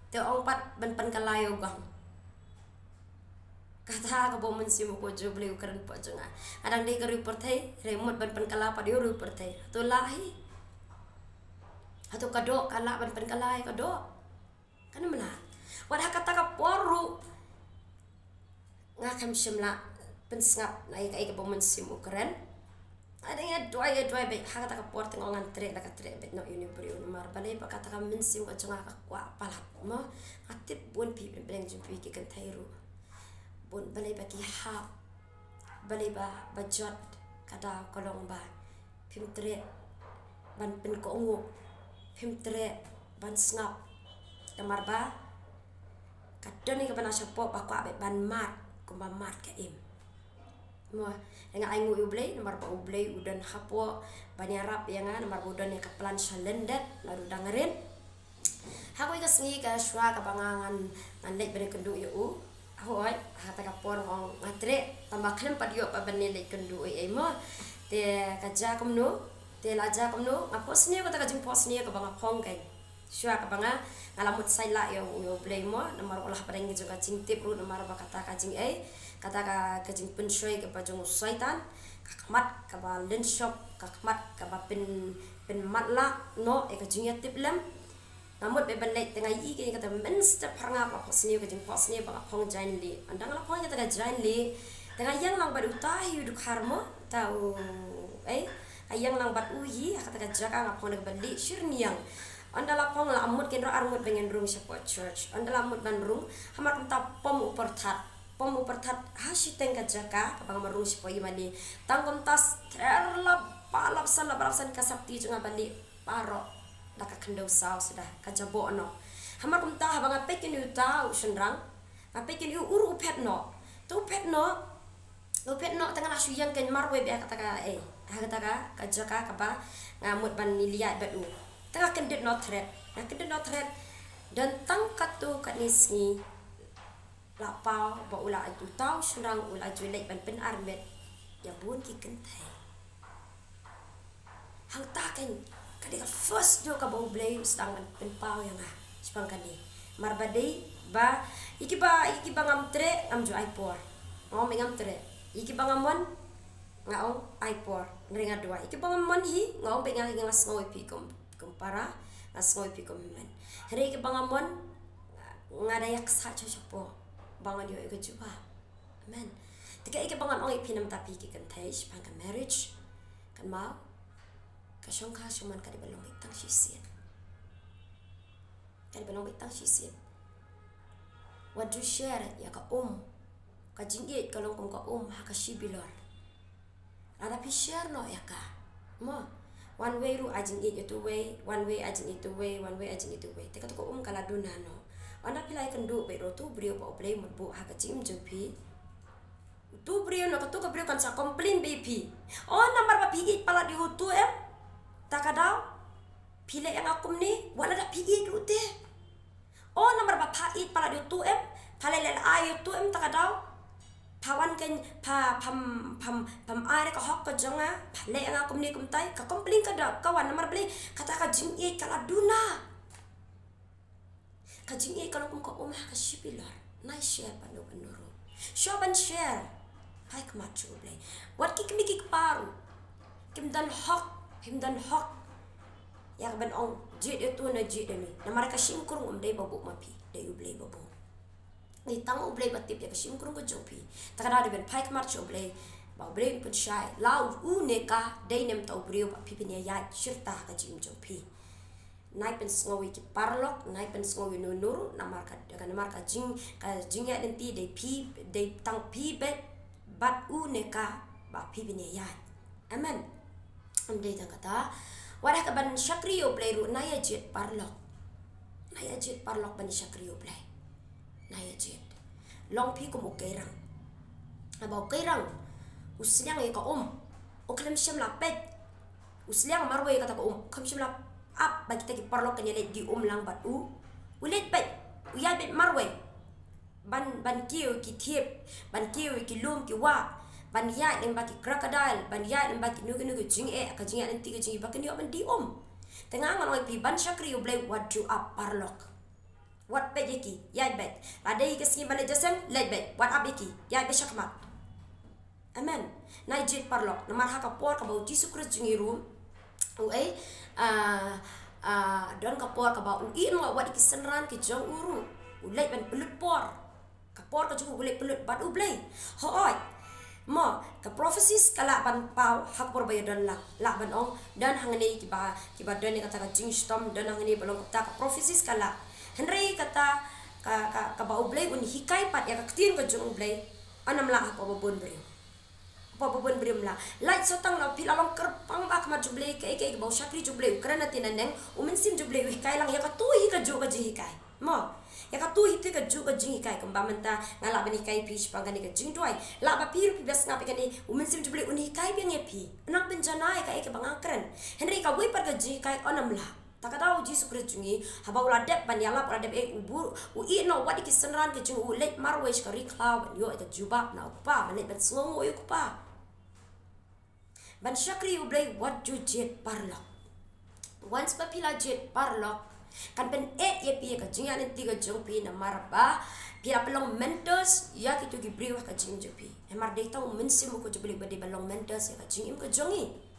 Te ong pat ban pynkylla ïa u gang. Kata kaba u Mynsiem Bakhuid jong U Blei u kren pat jong nga. Nga dang dei ka ri pyrthei, hynrei mut ban pynkylla pat ïa u ri pyrthei. Hato lah hi? Hato ka doh ka lah ban pynkylla ïa ka doh? Kan ym lah. Wat ha kata ka por ruh nga khlem shym la pynsngap na ïa kaei kaba u Mynsiem u kren. Nga dang ïa duwai, ïa duwai beit, ha kata ka por te nga ong ngan treh, la ka treh beit noh ïa une u briew namar balei ba kata ka mynsiem ka jong nga ka kwah palat mo. Nga tip bun phi, bun bneng jong phi ki kynthei ruh, bun balei ba ki hap, balei ba, ba jot ka daw ka long ba phim treh ban pynkohnguh, phim treh ban sngap. Namar ba ka don ïa kaba na shapoh ba kwah beit ban mad kumba mad ka im. Mo, nga ainguh ïa U Blei namar ba U Blei u don hapoh ban ïarap ïa nga namar ba u don ïa ka plan sha lyndet naduh dang rit. Ha kawei ka sngi ka shuwa kaba nga ngan, ngan leit ban ïakynduh ïa u. Hooid, ha kata ka por nga ong nga treh, tang ba khlem pat ïoh pat ban leit kynduh ei ei mo. Te ka jia kumno? Te la jia kumno? Nga phohsniew, kata ka jingphohsniew kaba nga phong kein. Shuwa kaba nga, nga la mut sait lah ïa U, ïa U Blei mo, namar u la hapdeng ka jong ka jingtip ruh, namar ba kata ka jingei, kata ka, ka jingpynshoi kaba jong u Soitan, ka khmat kaba lynshop, ka khmat kaba pyn, pynmatlah noh ïa ka jingïatiplem. Nga mut beit ban leit, te nga ïohi kein kata mynstep phar nga, nga phohsniew, ka jingphohsniew ba nga phong jaiñ lieh. Ynda nga la phong kata ka jaiñ lieh, te nga ïeng lang bad uta hi u dkhar mo, uta u, ei, nga ïeng lang bad u hi ha kata ka jaka, nga phong da kaba lieh shyrniang. Ynda la phong, la mut kein ruh ar ngut ba ngin rung shapoh church. Ynda la mut ban rung, hamar kumta pom u pyrthat. Pom u pyrthat ha shiteng ka jaka kaba nga rung shapoh ïa mane. Tang kumta sther lap ba lap san, lap ba lap san ka sopti jong nga ba lieh baroh da ka khyndew saw suda ka jaboh noh. Hamar kumta haba nga peit kein ïa uta u shynrang, nga peit kein ïa u ruh u phet noh. Te u phet noh, u phet noh, te nga la shu ïeng kein marwei beit ha kata ka, eh, ha kata ka, ka jaka kaba nga mut ban ïaleh bad u. Te nga kyndit noh thret, nga kyndit noh thret. Don tang katto katne sngi la paw ba u la, uta u shynrang u la ju leit ban pynarmet ïa bun ki kynthei. Hangta kein ka dei ka first doh kaba U Blei u sdang ban pynpaw ïa nga shaphang kane. Namar ba dei ba ïa kiba, ïa kiba ngam treh ngam ju ai por. Nga ong ngam treh. Ïa kiba nga mon nga ong ai por. Hynrei nga duwai, ïa kiba ngam mon hi nga ong beit nga, nga sngew ïa phi kum, kum para, nga sngew ïa phi kum hynmen. Hynrei ïa kiba nga mon nga da ïaksaid shapoh ba ngan ïoh ïa ka jubab. Amen. Te kaei kaba ngan ong ïa phi na bynta phi ki kynthei shaphang ka marriage, kynmaw, ka shongkha shongman ka dei ban long beit tang shisien. Ka dei ban long beit tang shisien. Wat ju share ïa ka um. Ka jingïeit ka long kum ka um ha ka shi bilor. Lada phi share noh ïa ka, mo, wan wei ruh ai jingïeit ïa utu wei, wan wei ai jingïeit ïa utu wei, wan wei ai jingïeit ïa utu wei, te kato ka um ka la duna noh. Ynda phi la ïakynduh beit ruh utu u briew ba U Blei u mut buh ha ka jingim jong phi, utu u briew noh, kato ka briew kan sa complain beit ïa phi. O, namar ba phi ïeit palat ïa utu em, ta ka daw phi leh ïa nga kumne, wat lada phi ïeit ruh te. O, namar ba pha ïeit palat ïa utu em, pha leh leh ai ïa utu em, ta ka daw pha wan kein, pha, pham, pham, pham ai re ka hok ka jong nga, pha leh ïa nga kumne kumtai, ka complain ka daw ka wan. Namar balei? Kata ka jingïeit ka la duna. Ka jingïeit ka long kum ka um ha ka shi bilor. Nai share bad uno uno ruh. Shuwa ban share, phai khmat sha U Blei. Wat ki kmie ki kpa ruh kim don hok, kim don hok ïa ka ban ong jied ïa utu ne jied ïa une. Namar ka shim krung um dei ba buh ma phi, dei U Blei ba buh. Dei tang U Blei ba tip ïa ka shim krung ka jong phi. Ta ka daw dei ban phai khmat sha U Blei ba U Blei un pynshai. La u, u ne ka dei ne em uta u briew ba phi pynïaid shirta ha ka jingim jong phi. Nai pynsngew ïa ki paralok, nai pynsngew ïa uno uno ruh, namar ka, ka, namar ka jing, ka jingïaid lynti dei phi, dei tang phi beit bad u ne ka ba phi pynïaid. Amen. Ym dei tang kata. Wat ha ka ban shakri ïa U Blei ruh nai ïa jied paralok. Nai ïa jied paralok ban ïa shakri ïa U Blei. Nai ïa jied. Long phi kum u keirang. Haba u keirang u sliang ïa ka um, u khlem shym la peit. U sliang marwei kata ka um, u khlem shym la ap ba kita ki paralok kin ïa leit die um lang bad u. U leit beit, u ïaid beit marwei. Ban, ban kiew ki thiep, ban kiew ki lum ki wah, ban ïaid lyngba ki crocodile, ban ïaid lyngba kino kino ki jingeh, ka jingeh lynti, ka jingeh ba kin ïoh ban die um. Te nga ngan ong ïa phi, ban shakri ïa U Blei wat ju ap paralok. Wat peit ïa ki, ïaid beit. Lada dei ka sngi ban leit jingïaseng, leit beit. Wat ap ïa ki, ïaid beit shakhmat. Amen. Nai jied paralok, namar ha ka por kaba U Jisu Khrist jong ngi ruh, u ei, ah, ah, don ka por kaba u ïehnoh wat ïa ki synran ki jong u ruh. U leit ban pynlut por. Ka por ka jong u leit pynlut bad U Blei. Hooid. Mo, ka prophecies ka lah ban paw ha ka por ba ïadon lang. Lah ban ong, don hangne kiba, kiba don ïa kata ka jingshitom, don hangne ba long kata, ka prophecies ka lah. Hynrei kata ka, ka, kaba U Blei un hikai pat ïa ka ktien ka jong U Blei, ym lah ha ka por ba bun briew. Ka por ba bun briew ym lah. Lait sa tang la phi la long kyrpang bha ha khmat jong U Blei, kaei kaei kaba u shakri jong U Blei u kren na ti na neng, U Mynsiem jong U Blei u hikai lang ïa kato hi kajuh ka jinghikai. Mo, ïa kato hi kajuh ka jinghikai. Kumba mynta nga lah ban hikai ïa phi shaphang kane ka jingduwai. Lah ba phi ruh phi ba sngap ïa kane, U Mynsiem jong U Blei un hikai biang ïa phi. Nang pynjanai ïa kaei kaba nga kren. Hynrei kawei pat ka jinghikai ym lah. Ta ka daw U Jisu Khrist jong ngi, haba u la dep ban ïalap, u la dep, eh, u bun, u ïehnoh wat ïa ki synran ki jong u, u leit marwei sha ka ri khlaw ban ïoh ïa ka jubab na U Kpa, ban leit ban sngewnguh ïa U Kpa. Ban shakri U Blei wat ju jied paralok. Once ba phi la jied paralok, kan pyneh ïa phi ïa ka jingïaid lynti ka jong phi, namar ba phi la pynlong mentors ïa kito ki briew ha ka jingim jong phi. Namar dei tang U Mynsiem Bakhuid jong U Blei ba dei ban long mentors ïa ka jingim ka jong ngi.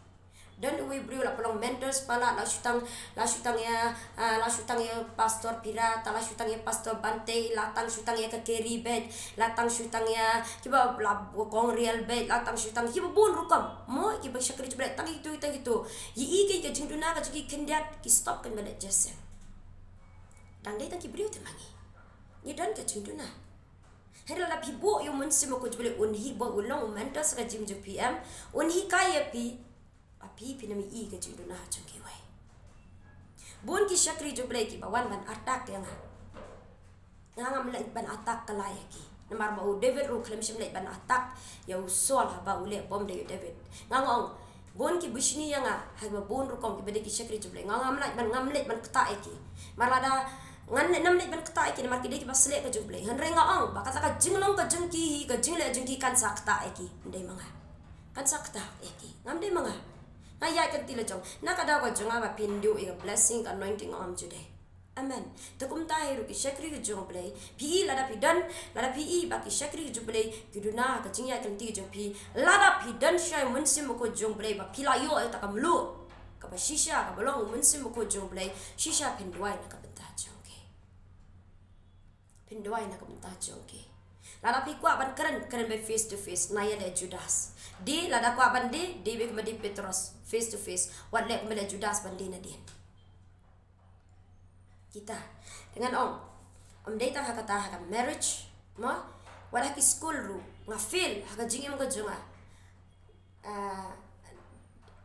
Don uwei u briew la pynlong mentors palat, la shu tang, la shu tang ïa, ah, la shu tang ïa Pastor Pira, ta la shu tang ïa Pastor Bante, la tang shu tang ïa ka Keri beit, la tang shu tang ïa kiba la kong Riel beit, la tang shu tang kiba bun rukom. Mo, kiba shakri jubret tang ïa kito, tang ïa kito. Ïa i ka, ka jingduna ka jong ki khyndiat, ki stop kan ba leit jingïaseng. Dang dei tang ki briew te ma ngi. Ngi don ka jingduna. Hynrei lada phi buh ïa U Mynsiem Bakhuid jong U Blei un hi ba u long u mentors ka jingim jong phi, em, un hikai ïa phi. Ba phi phin ym ïohi ka jingduna ha jong kiwei. Bun ki shakri jong U Blei kiba wan ban attack ïa nga. Nga ngam leit ban attack kylla ïa ki. Namar ba u David ruh khlem shym leit ban attack ïa u Saul haba u leh bom da ïa u David. Nga ong, bun ki bishni ïa nga ha kiba bun rukom kiba dei ki shakri jong U Blei. Nga ngam leit ban, ngam leit ban ktah ïa ki. Mar lada ngan leit, ngam leit ban ktah ïa ki namar ki dei kiba sleh ka jong U Blei. Hynrei nga ong ba kata ka jinglong ka jong ki hi, ka jingleh jong ki kan sa ktah ïa ki. Ym dei ma nga. Kan sa ktah ïa ki. Ngam dei ma nga. Nga ïaid ka lynti la jong. Na ka daw ka jong nga ba phin duh ïa ka blessing, ka anointing, ngam ju dei. Amen. Te kumta hi ruh ki shakri ki jong U Blei. Phi i lada phi don, lada phi i ba ki shakri ki jong U Blei ki duna ka jingïaid ka lynti ki jong phi. Lada phi don shuwa U Mynsiem Bakhuid jong U Blei ba phi la ïoh ïa kata ka mluh kaba shisha kaba long U Mynsiem Bakhuid jong U Blei, shisha phin duwai na ka bynta jong ki. Phin duwai na ka bynta jong ki. Lada phi kwah ban kren, kren beit face to face, na ïa leh Judas. Die, lada kwah ban die, die beit kumba die Petros, face to face. Wat leh kumba leh Judas ban die nadien. Kita. Te ngan ong, ym dei tang ha kata ha ka marriage, mo? Wat ha ki skul ruh, nga fail ha ka jingim ka jong nga. Ah,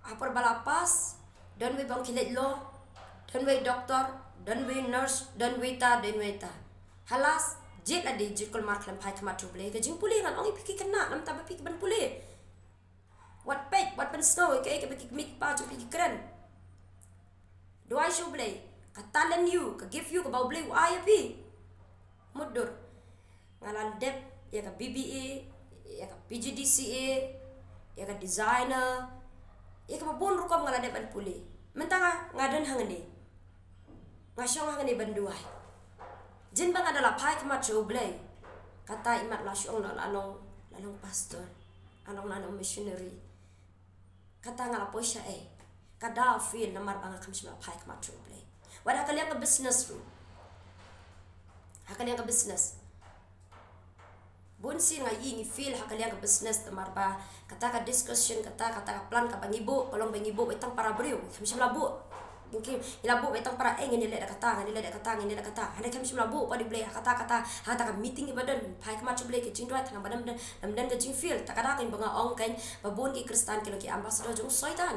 ha por ba la pass, don wei ba ong khie leit law, don wei doctor, don wei nurse, don wei ta, don wei ta. Ha last, jied la die, jied kulmar khlem phai khmat sha U Blei. Ka jingpule ngan ong ïa phi ki khynnah, namar ba phi ki ban pule. Wat peit, wat pynsngew ïa kaei kaba ki kmie ki kpa jong phi ki kren. Duwai sha U Blei, ka talent ïa u, ka gift ïa u kaba U Blei u ai ïa phi. Mutdur. Nga la dep ïa ka B B A, ïa ka P G D C A, ïa ka designer, ïa kaba bun rukom nga la dep ban pule. Mynta nga, nga don hangne. Nga shong hangne ban duwai. Jin ba nga da la phai khmat sha U Blei. Kata i mat la shu ong la, la long, la long pastor. La long, la long missionary. Kata nga la poi sha ei. Ka da fail namar ba nga kham shym la phai khmat sha U Blei. Wat ha ka liang ka business ruh. Ha ka liang ka business. Bun sien nga i ngi fail ha ka liang ka business namar ba kata ka discussion, kata, kata ka plan kaba ngi buh, ka long ba ngi buh beit tang para briew, kham shym la buh. Ngi, ngi la buh beit tang para, eh, ngin ïa leh da kata, ngin ïa leh da kata, ngin ïa leh da kata. Hynrei kham shym la buh pat ïa U Blei ha kata, kata, ha kata ka meeting kaba don, phai khmat sha U Blei ka jingduwai, khnang ba ym don, ym don ka jingfail. Ta ka daw kein ba nga ong kein ba bun ki Khristan ki long ki ambassador jong u Soitan.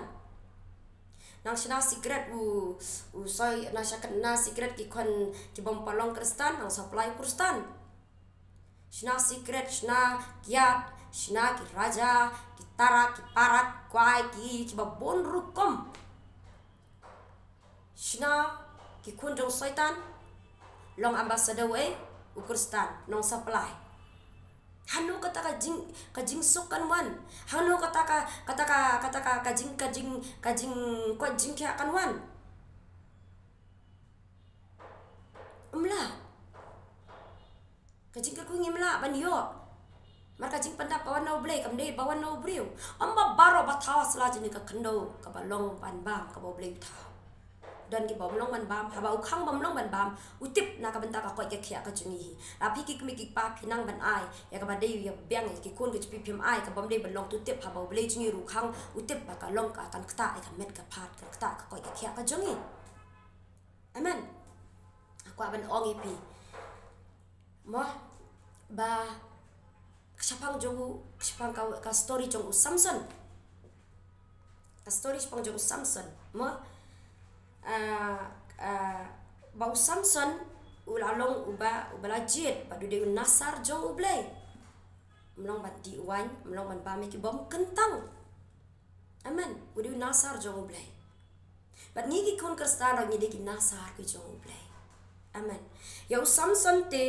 Nang shna secret u, u Soi, nang shna secret ki khun ki bym pat long Khristan, nang supply u Khristan. Shna secret, shna kiad, shna ki raja, ki tarak, ki parak, kwai, ki, kiba bun rukom. Shna ki khun jong Soitan, long ambassador wei, u Khristan, nang supply. Hano kata ka jing, ka jingsuk kan wan. Hano kata ka, kata ka, kata ka, ka jing, ka jing, ka jingkoit jingkhiah kan wan. Ka jingkyrkhu ngim lah ban ïoh. Namar ka jingpyndap ka wan na U Blei, kam dei ba wan na u briew. Ym ba baroh ba thaw ha sla jong ngi ka khyndew kaba long ban bam, kaba U Blei u thaw. Don kiba ym long ban bam, haba u khang ba ym long ban bam, u tip na ka bynta ka koit ka khiah ka jong ngi hi. La phi ki kmie ki kpa phi nang ban ai ïa kaba dei ïa biang ïa ki khun ka jong phi, phim ai kaba ym dei ban long, to tip haba U Blei jong ngi ruh u khang, u tip ba ka long ka, kan ktah ïa ka met ka phad, kan ktah ka koit ka khiah ka jong ngi. Amen. Nga kwah ban ong ïa phi, mo, ba shaphang jong u, shaphang ka, ka story jong u Samson. Ka story shaphang jong u Samson, mo. Ah, ah, ba u Samson u la long uba, uba la jied bad u dei u Nasar jong U Blei. Ym long ban dih waiñ, ym long ban bam ïa ki bym kyntang. Amen. U dei u Nasar jong U Blei. Bad ngi ki khun Khristan ruh ngi dei ki Nasar ki jong U Blei. Amen. Ïa u Samson te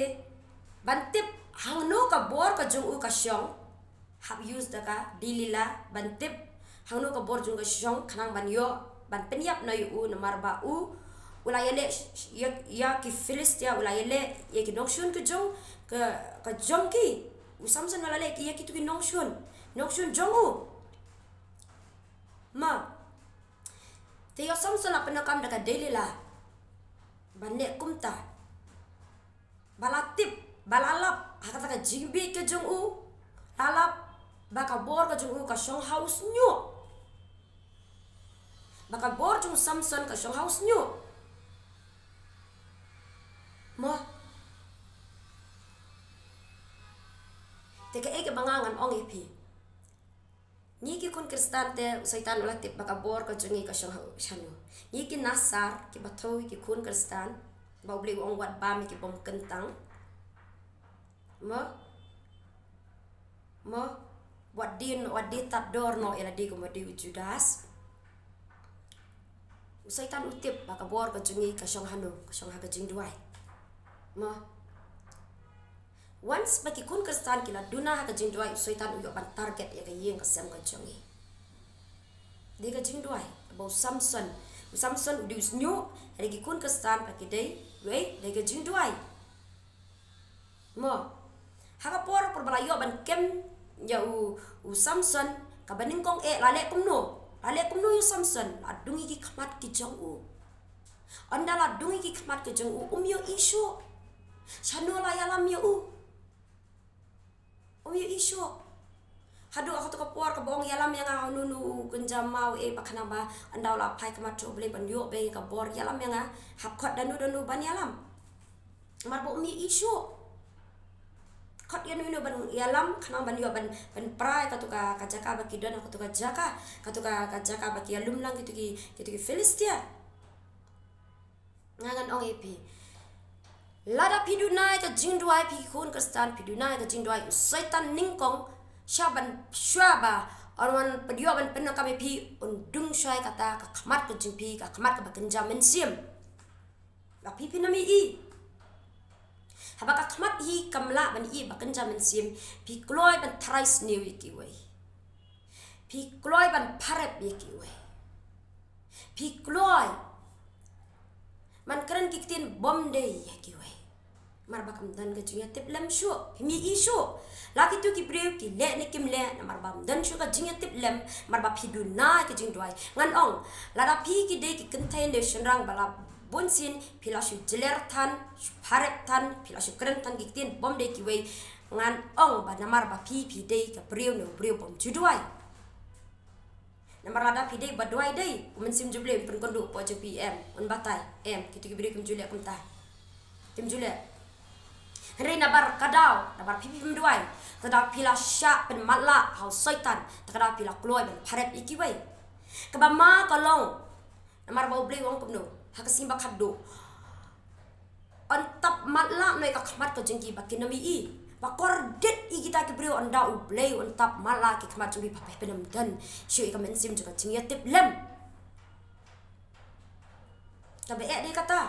ban tip hangno ka bor ka jong u ka shong, hap use da ka Delila ban tip hangno ka bor jong u ka shong, khnang ban ïoh ban pynïap noh ïa u, namar ba u, u la ïaleh ïa, ïa ki Philistia, u la ïaleh ïa ki nongshun ka jong, ka, ka jong ki. U Samson u la leh ïa kito ki nongshun, nongshun jong u. Ma. Te ïa u Samson la pyndonkam da ka Delila ban leh kumta. Ba la tip, ba la lap ha kata ka jingbieit ka jong u, la lap ba ka bor ka jong u ka shong ha u shñiuh. Ba ka bor jong u Samson ka shong ha u shñiuh. Mo. Te kaei kaba nga ngan ong ïa phi. Ngi ki khun Khristan te u Soitan u la tip ba ka bor ka jong ngi ka shong ha u shñiuh. Ngi ki Nasar kiba thew ïa ki khun Khristan, ba U Blei u ong wat bam ïa ki bym kyntang. Mo? Mo? Wat die, wat die tad dor noh ïa lade kum u dei u Judas. U Soitan u tip ba ka bor ka jong ngi ka shong hano, ka shong ha ka jingduwai. Mo? Once ba ki khun Khristan ki la duna ha ka jingduwai, u Soitan u ïoh ban target ïa ka ïing ka sem ka jong ngi. Dei ka jingduwai, ba u Samson, u Samson u dei u shñiuh, hynrei ki khun Khristan ba ki dei, wei, dei ka jingduwai. Mo. Ha ka por, por ba la ïoh ban kem ïa u, u Samson, kaba nyngkong eh la leh kumno? La leh kumno ïa u Samson? La dung ïa ki khmat ki jong u. Ynda la dung ïa ki khmat ki jong u, um ïohi shuh shano la ïalam ïa u. Um ïohi shuh. Haduh ha kato ka por kaba ong ïalam ïa nga ha uno uno u kynja maw, eh, ba khnang ba ynda u la phai khmat sha U Blei ban ïoh beit ïa ka bor, ïalam ïa nga, hap khot da uno da uno ban ïalam. Namar ba um ïohi shuh. Khot ïa uno uno ban ïalam khnang ban ïoh ban, ban pra ïa kato ka, ka jaka ba ki don, kato ka jaka, kato ka, ka jaka ba ki ïalum lang kito ki, kito ki Philistia. Nga ngan ong ïa phi, lada phi duna ïa ka jingduwai, phi khun Khristan, phi duna ïa ka jingduwai, u Soitan nyngkong, shuwa ban, shuwa ba un wan pynïoh ban pyndonkam ïa phi, un dung shuwa ïa kata ka khmat ka jong phi, ka khmat kaba kynja mynsiem. Ba phi phin ym ïohi. Haba ka khmat hi kam lah ban ïohi ba kynja mynsiem, phi kloi ban tharai sniew ïa kiwei. Phi kloi ban pharep ïa kiwei. Phi kloi ban kren ki ktien bym dei ïa kiwei. Namar ba kam don ka jingïatiplem shuh, phim ïohi shuh. La kito ki briew ki leh ne kim leh, namar ba kam don shuh ka jingïatiplem, namar ba phi duna ïa ka jingduwai. Ngan ong, lada phi ki dei ki kynthei ne shynrang ba la bun sien, phi la shu jler than, shu pharep than, phi la shu kren than ki ktien bym dei kiwei, ngan ong ba namar ba phi, phi dei ka briew ne u briew bym ju duwai. Namar lada phi dei ba duwai dei, u Mynsiem jong U Blei un pynkynduh hapoh jong phi, em, un batai, em, kito ki briew kim ju leh kumta. Kim ju leh. Hynrei nabar ka daw, nabar phi phim duwai, ka daw phi la shah pynmatlah ha u Soitan, ta ka daw phi la kloi ban pharep ïa kiwei. Kaba ma ka long, namar ba U Blei u ong kumno ha ka Sngi Bakhatduh. Un tap matlah noh ïa ka khmat ka jong ki ba kin ym ïohi. Ba kordit ïa kita ki briew, ynda U Blei un tap matlah ïa ki khmat jong ki ba phin ym don shuh ïa ka mynsiem jong ka jingïatiplem. Kaba eh dei kata.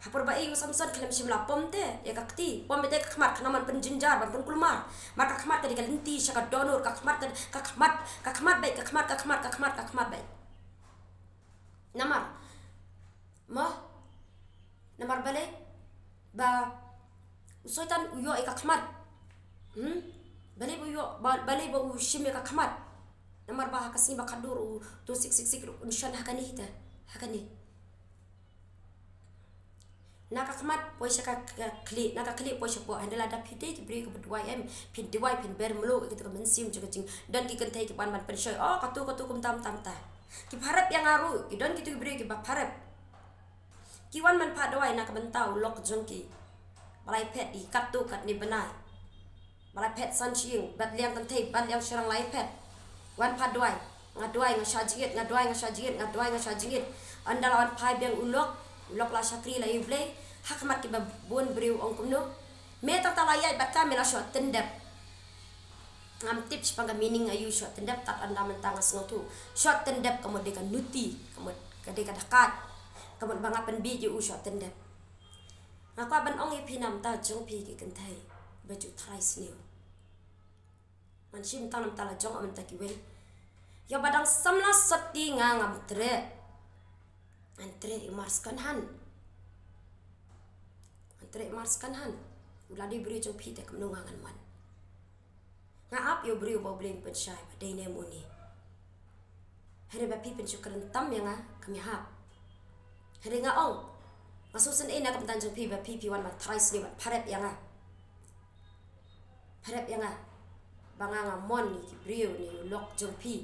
Ha por ba ïa u Samson khlem shym la pom te ïa ka kti, pom te ka khmat khnang ban pynjynjar, ban pynkulmar. Namar ka khmat ka dei ka lynti sha ka dohnud, ka khmat ka, ka khmat, ka khmat beit, ka khmat, ka khmat, ka khmat, ka khmat beit. Namar, mo, namar balei ba U Soitan u ïoh ïa ka khmat. Hmm? Balei ba u ïoh, ba-, balei ba u shim ïa ka khmat. Namar ba ha ka sngi ba khadduh u, to sik sik sik ruh un shon ha kane hi te. Ha kane. Na ka khmat poi sha ka, ka khlieh, na ka khlieh poi sha poh. Hynrei lada phi dei ki briew kiba duwai em, phin duwai, phin ber mluh ïa kito ka mynsiem jong ka jing. Don ki kynthei ki wan ban pynshoi, oh, kato, kato, kumta, kumta, kumta. Ki pharep ïa nga ruh, ki don kito ki briew kiba pharep. Ki wan ban phah duwai na ka bynta u lok jong ki. Ba la ïaphet ïa ki katto katne bnai. Ba la phet san shyieng, bad liang kynthei, bad liang shynrang la ïaphet. Wan phah duwai. Nga duwai nga shah jingit, nga duwai nga shah jingit, nga duwai nga shah jingit. Ynda la wan phai biang u lok, u lok la shakri la ïa U Blei, ha khmat kiba bun briew ong kumno. Me tang ta la ïaid bad ka me la shoh tyndep. Ngam tip shaphang ka meaning aïu shoh tyndep, tad ynda mynta nga sngewthuh. Shoh tyndep ka mut dei ka nuti, ka mut ka dei ka dakait. Ka mut ba nga pynbieit ïa u shoh tyndep. Nga kwah ban ong ïa phi na bynta jong phi ki kynthei ba ju tharai sniew. Ngan shim tang na bynta la jong, mynta kiwei. Ïa ba dang samla sotti nga ngam treh. Ngan treh ïa u mar second hand. Ngan treh ïa u mar second hand. U la dei briew jong phi te kumno nga ngan wan. Nga ap ïa u briew ba U Blei un pynshai ba dei ne em une. Hynrei ba phi pynshukren tam ïa nga kam ïahap. Hynrei nga ong, nga sngewsynei na ka bynta jong phi ba phi phi wan ban tharai sniew ban pharep ïa nga. Pharep ïa nga ba nga nga mon ïa ki briew ne ïa u lok jong phi.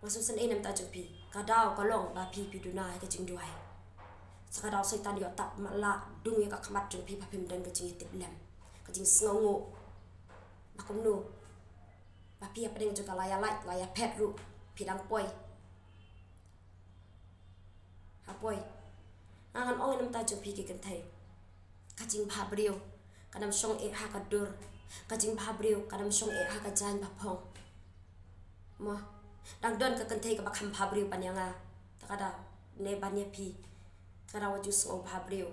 Nga sngewsynei na bynta jong phi. Ka daw ka long ba phi phi duna ïa ka jingduwai. Sa ka daw Soitan ïoh tap matlah, dung ïa ka khmat jong phi ba phim don ka jingïatiplem, ka jingsngewnguh. Ba kumno ba phi hapdeng jong ka la ïa lait, la ïa phet ruh, phi dang poi. Ha poi. Nga ngan ong ïa na bynta jong phi ki kynthei. Ka jingbha briew kan ym shong eh ha ka dur. Ka jingbha briew kan ym shong eh ha ka jaiñ ba phong. Mo. Dang don ka kynthei kaba kham bha briew ban ïa nga. Ta ka daw ne ban ïa phi. Ta ka daw wat ju sngew bha briew.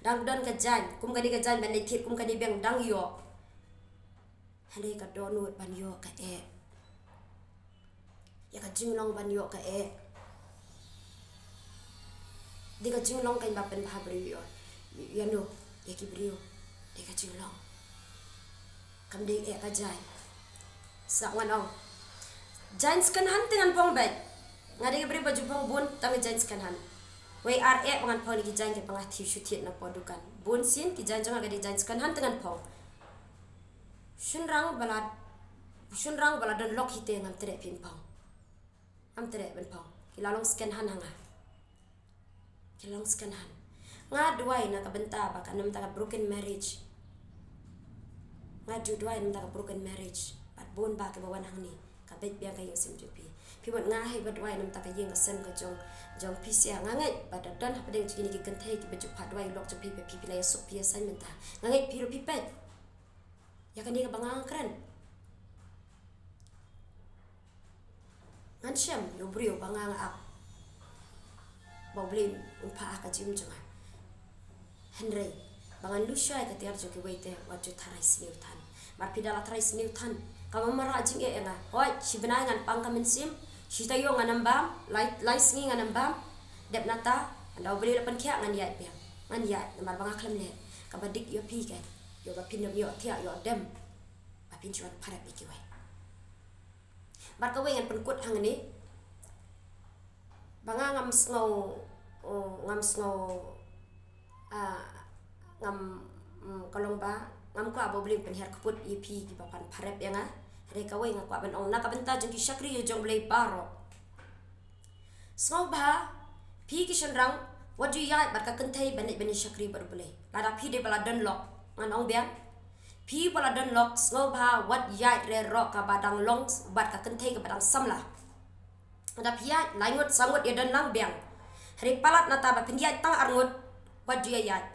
Dang don ka jaiñ, kum kane ka jaiñ ban leit thied kum kane biang dang ïoh. Hynrei ka dohnud ban ïoh ka eh. Ïa ka jinglong ban ïoh ka eh. Dei ka jinglong kan ba pynbha briew ïoh. Ïa no, ïa ki briew. Dei ka jinglong. Kam dei eh ka jaiñ. Sngap ngan ong. Jaiñ second hand te ngan phong beit. Nga dei ka briew ba ju phong bun tang jaiñ second hand. Wei ar eh ba ngan phong ïa ki jaiñ kiba nga thied shu thied na poh dukan. Bun sien ki jaiñ jong nga ka dei jaiñ second hand te ngan phong. Shynrang ba la, shynrang ba la don lok hi te ngam treh phin phong. Ngam treh ban phong. Ki la long second hand ha nga. Ki la long second hand. Nga duwai na ka bynta ba kan ym ta ka broken marriage. Nga ju duwai na ka bynta ka broken marriage. Bad bun ba kiba wan hangne. Ka beit biang ka ïing sem jong phi. Phi mut nga hei ba duwai na ka bynta ka ïing ka sem ka jong, jong phi sha. Nga ngeit ba da don hapdeng jong kine ki kynthei kiba ju phah duwai u lok jong phi ba phi phi la ïasuk phi ïasaiñ mynta. Nga ngeit phi ruh phi peit ïa kane kaba nga kren. Ngan shem ïa u briew ba nga nga ap ba U Blei un phah ha ka jingim jong nga. Hynrei ba ngan lus shuwa ïa ka tiar jong kiwei te wat ju tharai sniew than. Mar phi da la tharai sniew than ka ma mareh jingeh ïa nga. Hooid, shi bnai ngan pang ka mynsiem, shi taïew ngan ym bam, lai, lai sngi ngan ym bam. Dep nangta ynda U Blei u la pynkhiah ngan ïaid biang. Ngan ïaid namar ba nga khlem leh. Kaba dik ïa phi ka ïoh ba phin ym ïoh thiah ïoh dem ba phin shu wan pharep ïa kiwei. Bad kawei ngan pynkut hangne ba nga ngam sngew, oh, ngam sngew, ah, ngam, mm, ka long ba ngam kwah ba U Blei un pynhiar kput ïa phi kiba pan pharep ïa nga. Hynrei kawei nga kwah ban ong na ka bynta jong ki shakri jong U Blei baroh. Sngewbha phi ki shynrang wat ju ïaid bad ka kynthei ban leit ban ïa shakri bad U Blei. Lada phi dei ba la don lok, ngan ong biang, phi ba la don lok sngewbha wat ïaid re rok kaba dang long bad ka kynthei kaba dang samla. Lada phi ïaid lai ngut saw ngut ïa don lang biang. Hynrei palat nangta ba phin ïaid tang ar ngut, wat ju ïa ïaid.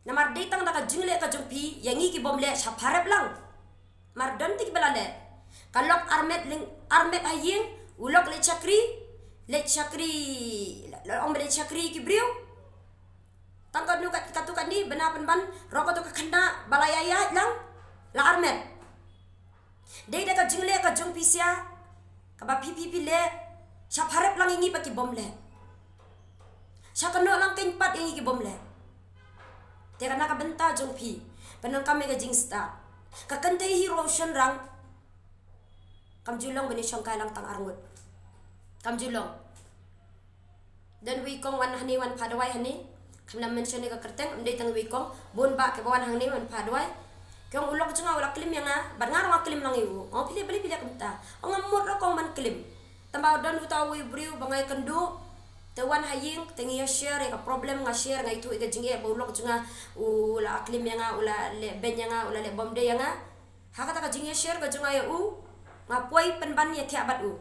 Namar dei tang da ka jingleh ka jong phi ïa ngi ki bym leh sha pharep lang. Mar don te kiba la leh. Ka lok armet ling, armet ha ïing, u lok leit shakri, leit shakri, la, la ong ba leit shakri ki briew. Tang katno kat, katto katne bnai pynban, rok katto ka khynnah ba la ïaid lang, la armet. Dei da ka jingleh ka jong phi sha kaba phi phi phi leh sha pharep lang ïa ngi pat ki bym leh. Sha kano lang kein pat ïa ngi ki bym leh. Te ka na ka bynta jong phi, pyndonkam ïa ka jingstad. Ka kynthei hi ruh shynrang kam ju long ban ïa shongkai lang tang arngut. Kam ju long. Don wei kong wan hangne wan phah dawai hangne. Kam la mention ïa ka kyrteng, ym dei tang wei kong, bun bah kiba wan hangne wan phah dawai. Ki ong u lok jong nga u la klim ïa nga, bad nga ruh nga klim lang ïa u. Nga ong phi leh balei phi leh kumta. Ong ngam mut ruh kong ban klim. Tang ba don uta uwei u briew ba nga ïakynduh. Te wan ha ïing, te ngi ïa share ïa ka problem, nga share, nga ïathuh ïa ka jingeh ba u lok jong nga u la klim ïa nga, u la leh beiñ ïa nga, u la leh bymdei ïa nga. Ha kata ka jingïa share ka jong nga ïa u, nga poi pynban ïa thiah bad u.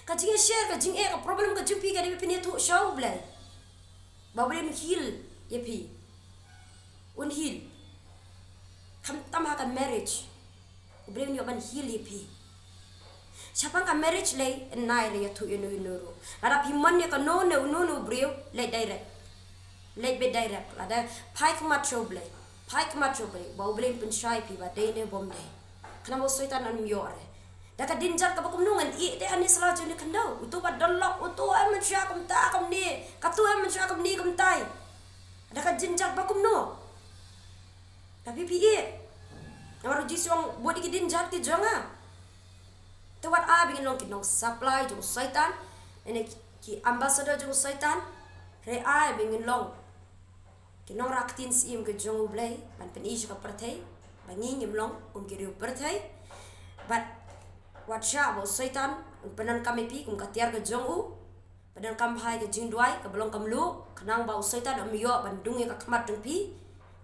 Ka jingïa share ka jingeh, ka problem ka jong phi ka dei ba phin ïathuh sha U Blei. Ba U Blei un heal ïa phi. Un heal. Khamtam ha ka marriage, U Blei un ïoh ban heal ïa phi. Shaphang ka marriage lei, yn nai re ïathuh ïa uno uno ruh. Lada phi mon ïa kano ne uno uno u briew, leit direct. Leit beit direct. Lada phai khmat sha U Blei. Phai khmat sha U Blei. Ba U Blei un pynshai ïa phi ba dei ne bym dei. Khnang ba u Soitan un ym ïoh re. Da ka dien jat kaba kumno ngan ïeh te hangne sha la jong une u khyndew. Uto ba don lok, uto em mynshuwa kumta kumne. Kato em mynshuwa kumne kumtai. Da ka dien jat ba kumno. Tapi phi ïeh. Namar U Jisu u ong bud ïa ki dien jat ki jong nga. Te wat ai ba ngin long ki nong supply jong u Soitan. Lane ki ambassador jong u Soitan. Hynrei ai ba ngin long ki nongrah ktien syiem ki jong U Blei ban pyni sha ka pyrthei ba ngi ngim long kum ki riew pyrthei. Bad wat shah ba u Soitan un pyndonkam ïa phi kum ka tiar ka jong u. Pyndonkam bha ïa ka jingduwai kaba long ka mluh, khnang ba u Soitan um ïoh ban dung ïa ka khmat jong phi.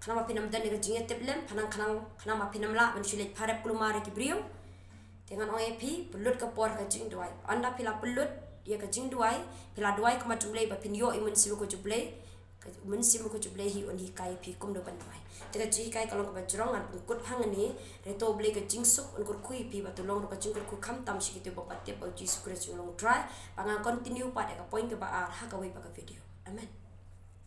Khnang ba phin ym don ïa ka jingïatiplem, khnang, khnang, khnang ba phin ym lah ban shu leit pharep kulmar ïa ki briew. Te ngan ong ïa phi, pynlut ka por ka jingduwai. Ynda phi la pynlut ïa ka jingduwai, phi la duwai khmat jong U Blei ba phin ïoh ïa u Mynsiem Bakhuid jong U Blei. Ka Mynsiem Bakhuid jong U Blei hi un hikai ïa phi kumno ban duwai. Te ka jinghikai ka long kaba jrong, ngan pynkut hangne. Hynrei to U Blei ka jingsuk un kyrkhu ïa phi, bad to long ruh ka jingkyrkhu khamtam sha kito ba pat tip ba U Jisu Khrist u long u Trai. Ba ngan continue pat ïa ka point kaba ar ha kawei pat ka video. Amen.